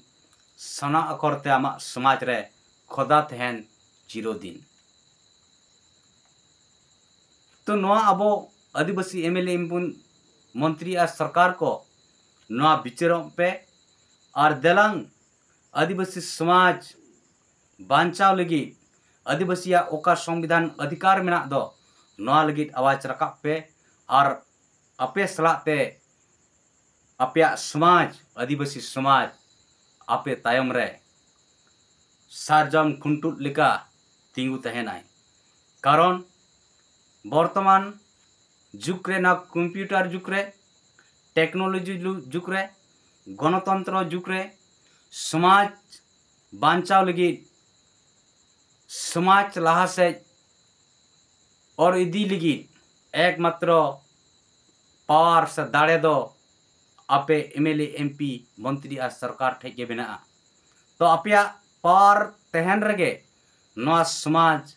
ᱥᱟᱱᱟ ᱟᱠᱷᱚᱨ ᱛᱮ ᱟᱢᱟᱜ ᱥᱚᱢᱟᱡᱽ ᱨᱮ ᱠᱷᱚᱫᱟ ᱛᱟᱦᱮᱱ ᱪᱤᱨᱚᱫᱤᱱ᱾ ᱛᱚ ᱱᱚᱣᱟ ᱟᱵᱚ ᱟᱹᱫᱤᱵᱟᱹᱥᱤ M L A M P ᱢᱚᱱᱛᱨᱤ ᱟᱨ ᱥᱚᱨᱠᱟᱨ ᱠᱚ ᱱᱚᱣᱟ ᱵᱤᱪᱟᱹᱨᱚᱜ ᱯᱮ ᱟᱨ ᱫᱮᱞᱟᱝ ᱟᱹᱫᱤᱵᱟᱹᱥᱤ ᱥᱚᱢᱟᱡᱽ ᱵᱟᱧᱪᱟᱣ ᱞᱟᱹᱜᱤᱫ ᱟᱹᱫᱤᱵᱟᱹᱥᱤᱭᱟᱜ ᱚᱠᱟ ᱥᱚᱝᱵᱤᱫᱷᱟᱱ ᱚᱫᱷᱤᱠᱟᱨ ᱢᱮᱱᱟᱜ ᱫᱚ, ᱱᱚᱣᱟ ᱞᱟᱹᱜᱤᱫ ᱟᱣᱟᱡᱽ ᱨᱟᱠᱟᱵ ᱯᱮ ᱟᱨ ᱟᱯᱮ ᱥᱟᱞᱟᱜ ᱛᱮ ᱟᱯᱮᱭᱟᱜ ᱥᱚᱢᱟᱡᱽ, ᱟᱹᱫᱤᱵᱟᱹᱥᱤ ᱥᱚᱢᱟᱡᱽ ᱟᱯᱮ ᱛᱟᱭᱚᱢ ᱨᱮ ᱥᱟᱨᱡᱚᱢ ᱠᱷᱩᱱᱴᱩᱫ ᱞᱮᱠᱟ ᱛᱤᱸᱜᱩ ᱛᱟᱦᱮᱱᱟᱭ᱾ ᱠᱟᱨᱚᱱ ᱵᱚᱨᱛᱚᱢᱟᱱ ᱡᱩᱜᱽ ᱨᱮ, ᱱᱚᱣᱟ ᱠᱚᱢᱯᱤᱭᱩᱴᱟᱨ ᱡᱩᱜᱽ ᱨᱮ, ᱴᱮᱠᱱᱳᱞᱚᱡᱤ ᱞᱩ-, ᱡᱩᱜᱽ ᱨᱮ, ᱜᱚᱱᱚᱛᱚᱱᱛᱨᱚ ᱡᱩᱜᱽ ᱨᱮ ᱥᱚᱢᱟᱡᱽ ᱵᱟᱧᱪᱟᱣ ᱞᱟᱹᱜᱤᱫ, ᱥᱚᱢᱟᱡᱽ ᱞᱟᱦᱟ ᱥᱮᱫ ᱚᱨ ᱤᱫᱤ ᱞᱟᱹᱜᱤᱫ ᱮᱠᱢᱟᱛᱨᱚ ᱯᱟᱣᱟᱨ ᱥᱮ ᱫᱟᱲᱮ ᱫᱚ ᱟᱯᱮ M L A, M P, ᱢᱚᱱᱛᱨᱤ ᱟᱨ ᱥᱚᱨᱠᱟᱨ ᱴᱷᱮᱡ ᱜᱮ ᱢᱮᱱᱟᱜᱼᱟ᱾ ᱛᱚ ᱟᱯᱮᱭᱟᱜ ᱯᱟᱣᱟᱨ ᱛᱟᱦᱮᱱ ᱨᱮᱜᱮ ᱱᱚᱣᱟ ᱥᱚᱢᱟᱡᱽ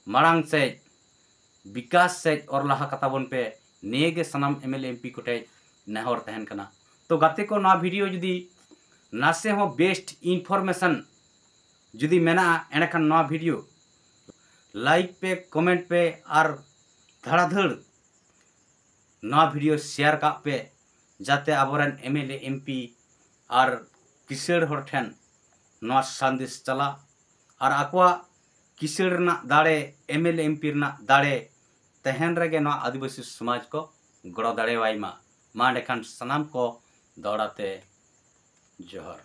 ᱢᱟᱲᱟᱝ ᱥᱮᱫ, ᱵᱤᱠᱟᱥ ᱥᱮᱫ ᱚᱨ ᱞᱟᱦᱟ ᱠᱟᱛᱟ ᱵᱚᱱ ᱯᱮ, ᱱᱤᱭᱟᱹ ᱜᱮ ᱥᱟᱱᱟᱢ M L A, M P ᱠᱚᱴᱷᱮᱡ ᱱᱮᱦᱚᱨ ᱛᱟᱦᱮᱱ ᱠᱟᱱᱟ᱾ ᱛᱚ ᱜᱟᱛᱮ ᱠᱚ, ᱱᱚᱣᱟ ᱵᱷᱤᱰᱤᱭᱳ ᱡᱩᱫᱤ ᱱᱟᱥᱮ ᱦᱚᱸ ᱵᱮᱥᱴ ᱤᱱᱯᱷᱚᱨᱢᱮᱥᱚᱱ ᱡᱩᱫᱤ ᱢᱮᱱᱟᱜᱼᱟ, ᱮᱸᱰᱮᱠᱷᱟᱱ ᱱᱚᱣᱟ ᱵᱷᱤᱰᱤᱭᱳ ᱞᱟᱭᱤᱠ ᱯᱮ, ᱠᱚᱢᱮᱱᱴ ᱯᱮ ᱟᱨ ᱫᱷᱟᱲᱟᱫᱷᱟᱹᱲ ᱱᱚᱣᱟ ᱵᱷᱤᱰᱤᱭᱳ ᱥᱮᱭᱟᱨ ᱠᱟᱜ ᱯᱮ, ᱡᱟᱛᱮ ᱟᱵᱚᱨᱮᱱ M L A, M P R ᱠᱤᱥᱟᱹᱬ ᱦᱚᱲ ᱴᱷᱮᱱ ᱱᱚᱣᱟ ᱥᱟᱸᱫᱮᱥ ᱪᱟᱞᱟᱜ ᱟᱨ ᱟᱠᱚᱣᱟᱜ ᱠᱤᱥᱟᱹᱬ ᱨᱮᱱᱟᱜ ᱫᱟᱲᱮ, M L A M P ᱨᱮᱱᱟᱜ ᱫᱟᱲᱮ ᱛᱟᱦᱮᱱ ᱨᱮᱜᱮ ᱱᱚᱣᱟ ᱟᱹᱫᱤᱵᱟᱹᱥᱤ ᱥᱚᱢᱟᱡᱽ ᱠᱚ ᱜᱚᱲᱚ ᱫᱟᱲᱮᱭᱟᱭ ᱢᱟ᱾ ᱢᱟ ᱮᱸᱰᱮᱠᱷᱟᱱ ᱥᱟᱱᱟᱢ ᱠᱚ ᱫᱚᱦᱲᱟ ᱛᱮ ᱡᱚᱦᱟᱨ᱾